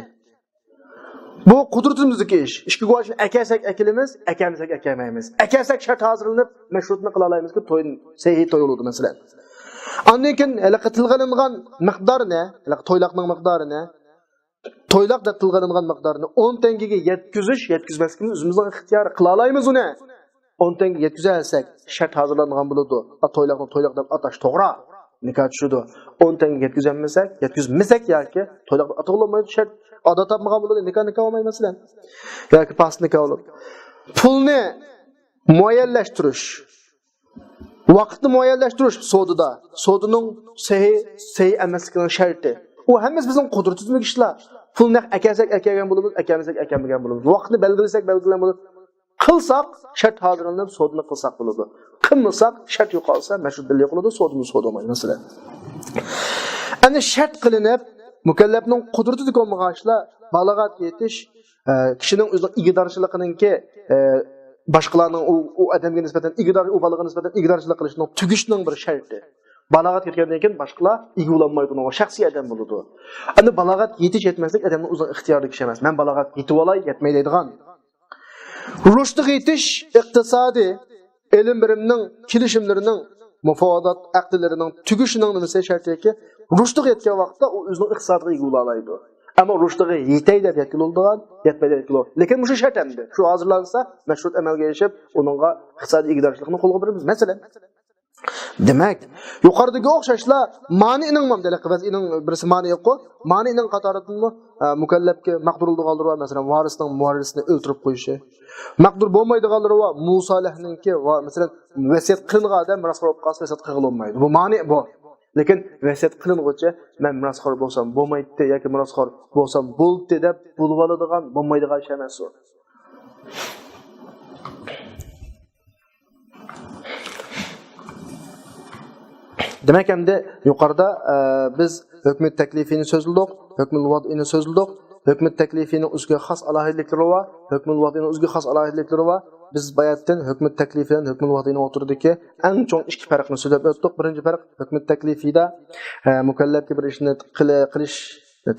بۇ قۇدرىتىمىزدىكى ئىش. ئىككى گۇۋاھچىنى ئەكەلسەك ئەكىلىمىز، ئەكەلمىسەك ئەكەلمەيمىز. ئەكەلسەك شەرت ھازىرلىنىپ، مەشرۇتنى قىلالايمىزكى، توي، سەھىھ توي بولىدۇ، مەسىلەن. ئاندىن كېيىن ھېلىقى تىلغا ئېلىنغان مىقدارنى، ھېلىقى تويلاقنىڭ مىقدارىنى، تويلاق دەپ تىلغا ئېلىنغان مىقدارنى ئون تەڭگىگە يەتكۈزۈش، يەتكۈزمەسلىكىمىز ئۆزىمىزنىڭ ئىختىيارى، قىلالايمىز ئۇنى. ئون تەڭگە يەتكۈزەلىسەك، شەرت ھازىرلانغان بولىدۇ. ئا، تويلاقنى تويلاق دەپ ئاتاش توغرا. نىكاھ چۈشىدۇ. ئون تەڭگە يەتكۈزەلمىسەك، يەتكۈزمىسەك ياكى تويلاق دەپ ئاتىغىلى بولمايدۇ. شەرت ئادا تاپمىغان بولىدۇ. نىكاھ نىكاھ بولمايدۇ، مەسىلەن. ياكى پاسىت نىكاھ بولىدۇ. پۇلنى مۇئەييەنلەشتۈرۈش. ۋاقىتنى مۇئەييەنلەشتۈرۈش سودىدا. سودىنىڭ سەھىھ، سەھىھ ئەمەسلىكىنىڭ شەرتى. ئۇ ھەممىسى بىزنىڭ قۇدرىتىمىزدىكى ئىشلار. پۇل نەق ئەكەلسەك ئەكەلگەن بولىمىز، ئەكەلمىسەك ئەكەلمىگەن بولىمىز. ۋاقىتنى بەلگىلىسەك بەلگىلىگەن بولىمىز. قىلساق، شەرت ھازىرلىنىپ سودىنى قىلساق بولىدۇ. قىلمىساق، شەرت يوقالسا، مەشرۇت بىللە يوقىلىدۇ، سودىمۇ سودا بولمايدۇ، مەسىلەن. ئەنە شەرت قىلىنىپ، مۇكەللەپنىڭ قۇدرىتىدىكى بولمىغان ئىشلار، بالاغەت يېتىش، ئە، كىشىنىڭ ئۆزىنىڭ ئىگىدارچىلىقىنىڭكى، ئە، باشقىلارنىڭ ئۇ، ئۇ ئادەمگە نىسبەتەن ئىگىدار، ئۇ بالىغا نىسبەتەن ئىگىدارچىلىق قىلىشىنىڭ تۈگىشىنىڭ بىر شەرتى. بالاغەت يەتكەندىن كېيىن باشقىلار ئىگە بولالمايدۇ ئۇنىڭغا، شەخسىي ئادەم بولىدۇ. ئەنە بالاغەت يېتىش يەتمەسلىك ئادەمنىڭ ئۆزىنىڭ ئىختىيارىدىكى ئىش ئەمەس. مەن بالاغەت يېتىۋالاي، يەتمەي دەيدىغان. رۇشدىغا يېتىش ئىقتىسادىي ئېلىم بېرىمنىڭ، كېلىشىملىرىنىڭ، مۇفاۋىدات ئەقدىلىرىنىڭ تۈگىشىنىڭ نېمىسى شەرتىكى، رۇشدىغا يەتكەن ۋاقىتتا ئۇ ئۆزىنىڭ ئىقتىسادىغا ئىگە بولالايدۇ. ئەمما رۇشدىغا يېتەي دەپ يەتكىلى بولىدىغان، يەتمەي دەپ يەتكىلى بولىدىغان. لېكىن مۇشۇ شەرت ئەمدى. شۇ ھازىرلانسا، مەشرۇت ئەمەلگە ئېشىپ، ئۇنىڭغا ئىقتىسادىي ئىگىدارچىلىقنى قولغا بېرىمىز. مەسىلەن، دېمەك، يۇقىرىدىكى ئوخشاشلا مانىئنىڭمۇ، دېلىق ۋەزئىنىڭ بىرسى مانىئقۇ، مانىئنىڭ قاتارىدىنمۇ، ئە، مۇكەللەپكە مەقدۇر بولىدىغانلىرى بار، مەسىلەن، ۋارىسنىڭ مۇۋەررىسنى ئۆلتۈرۈپ قويۇشى. مەقدۇر بولمايدىغانلىرى بار، مۇسالىھنىڭكى، ۋە، مەسىلەن، ۋەسىيەت قىلىنغان ئادەم مىراسخور بولۇپ قالسا، ۋەسىيەت قىلغىلى بولمايدۇ. بۇ مانىئ بۇ. لېكىن ۋەسىيەت قىلىنغۇچە، مەن مىراسخور بولسام بولمايتتى ياكى مىراسخور بولسام بولدى دەپ بولۇۋالىدىغان، بولمايدىغان ئىش ئەمەس ئۇ. دېمەك، ئەمدى يۇقىرىدا، ئە، بىز ھۆكمى تەكلىفىنى سۆزلىدۇق، ھۆكمى ۋەزئىنى سۆزلىدۇق. ھۆكمى تەكلىفىنىڭ ئۆزىگە خاس ئالاھىدىلىكلىرى بار، ھۆكمى ۋەزئىنىڭ ئۆزىگە خاس ئالاھىدىلىكلىرى بار. بىز باياتتىن ھۆكمى تەكلىفى بىلەن ھۆكمى ۋەزئىنىڭ ئوتتۇرىدىكى ئەڭ چوڭ ئىككى پەرقنى سۆزلەپ ئۆتتۇق. بىرىنچى پەرق، ھۆكمى تەكلىفىدا، ئە، مۇكەللەپكە بىر ئىشنى قىل-، قىلىش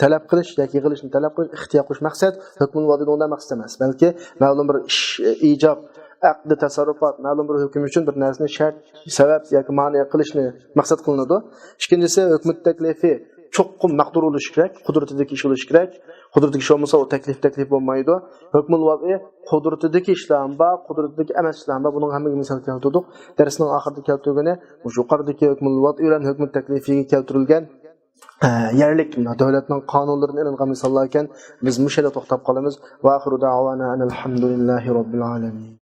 تەلەپ قىلىش ياكى يىغىلىشنى تەلەپ قىلىش، ئىختىيار قىلىش مەقسەت، ھۆكمۇل ۋەزىن ئۇنداق مەقسەت ئەمەس. بەلكى مەلۇم بىر ئىش، ئىجاب، ئەقدى تەسەررۇپات، مەلۇم بىر ھۆكۈم ئۈچۈن بىر نەرسىنى شەرت، سەۋەب ياكى مانىئ قىلىشنى مەقسەت قىلىنىدۇ. ئىككىنچىسى، ھۆكمۇت تەكلىپى چوقۇم مەقدۇر بولۇشى كېرەك، قۇدرىتىدىكى ئىش بولۇشى كېرەك. قۇدرىتىدىكى ئىش بولمىسا، ئۇ تەكلىپ، تەكلىپ بولمايدۇ. ھۆكمۇل ۋەزئى قۇدرىتىدىكى ئىشلار ھەم بار، قۇدرىتىدىكى ئەمەس ئىشلار ھەم بار. بۇنىڭ ھەممىگە مىسال كەلتۈردۇق. دەرسنىڭ ئاخىرىدا كەلتۈرگىنى مۇشۇ يۇقىرىدىكى ھۆكمۇل ۋەزئى بىلەن ھۆكمۇت تەكلىپىگە كەلتۈرۈلگەن ئە، يەرلىك دۆلەتنىڭ قانۇنلىرىدىن ئېلىنغان مىساللار ئىكەن. بىز مۇشۇ يەردە توختاپ قالىمىز. ۋە ئاخىرۇ دەئۋانا ئەنىل ھەمدۇلىللاھى رەببىل ئالەمىن.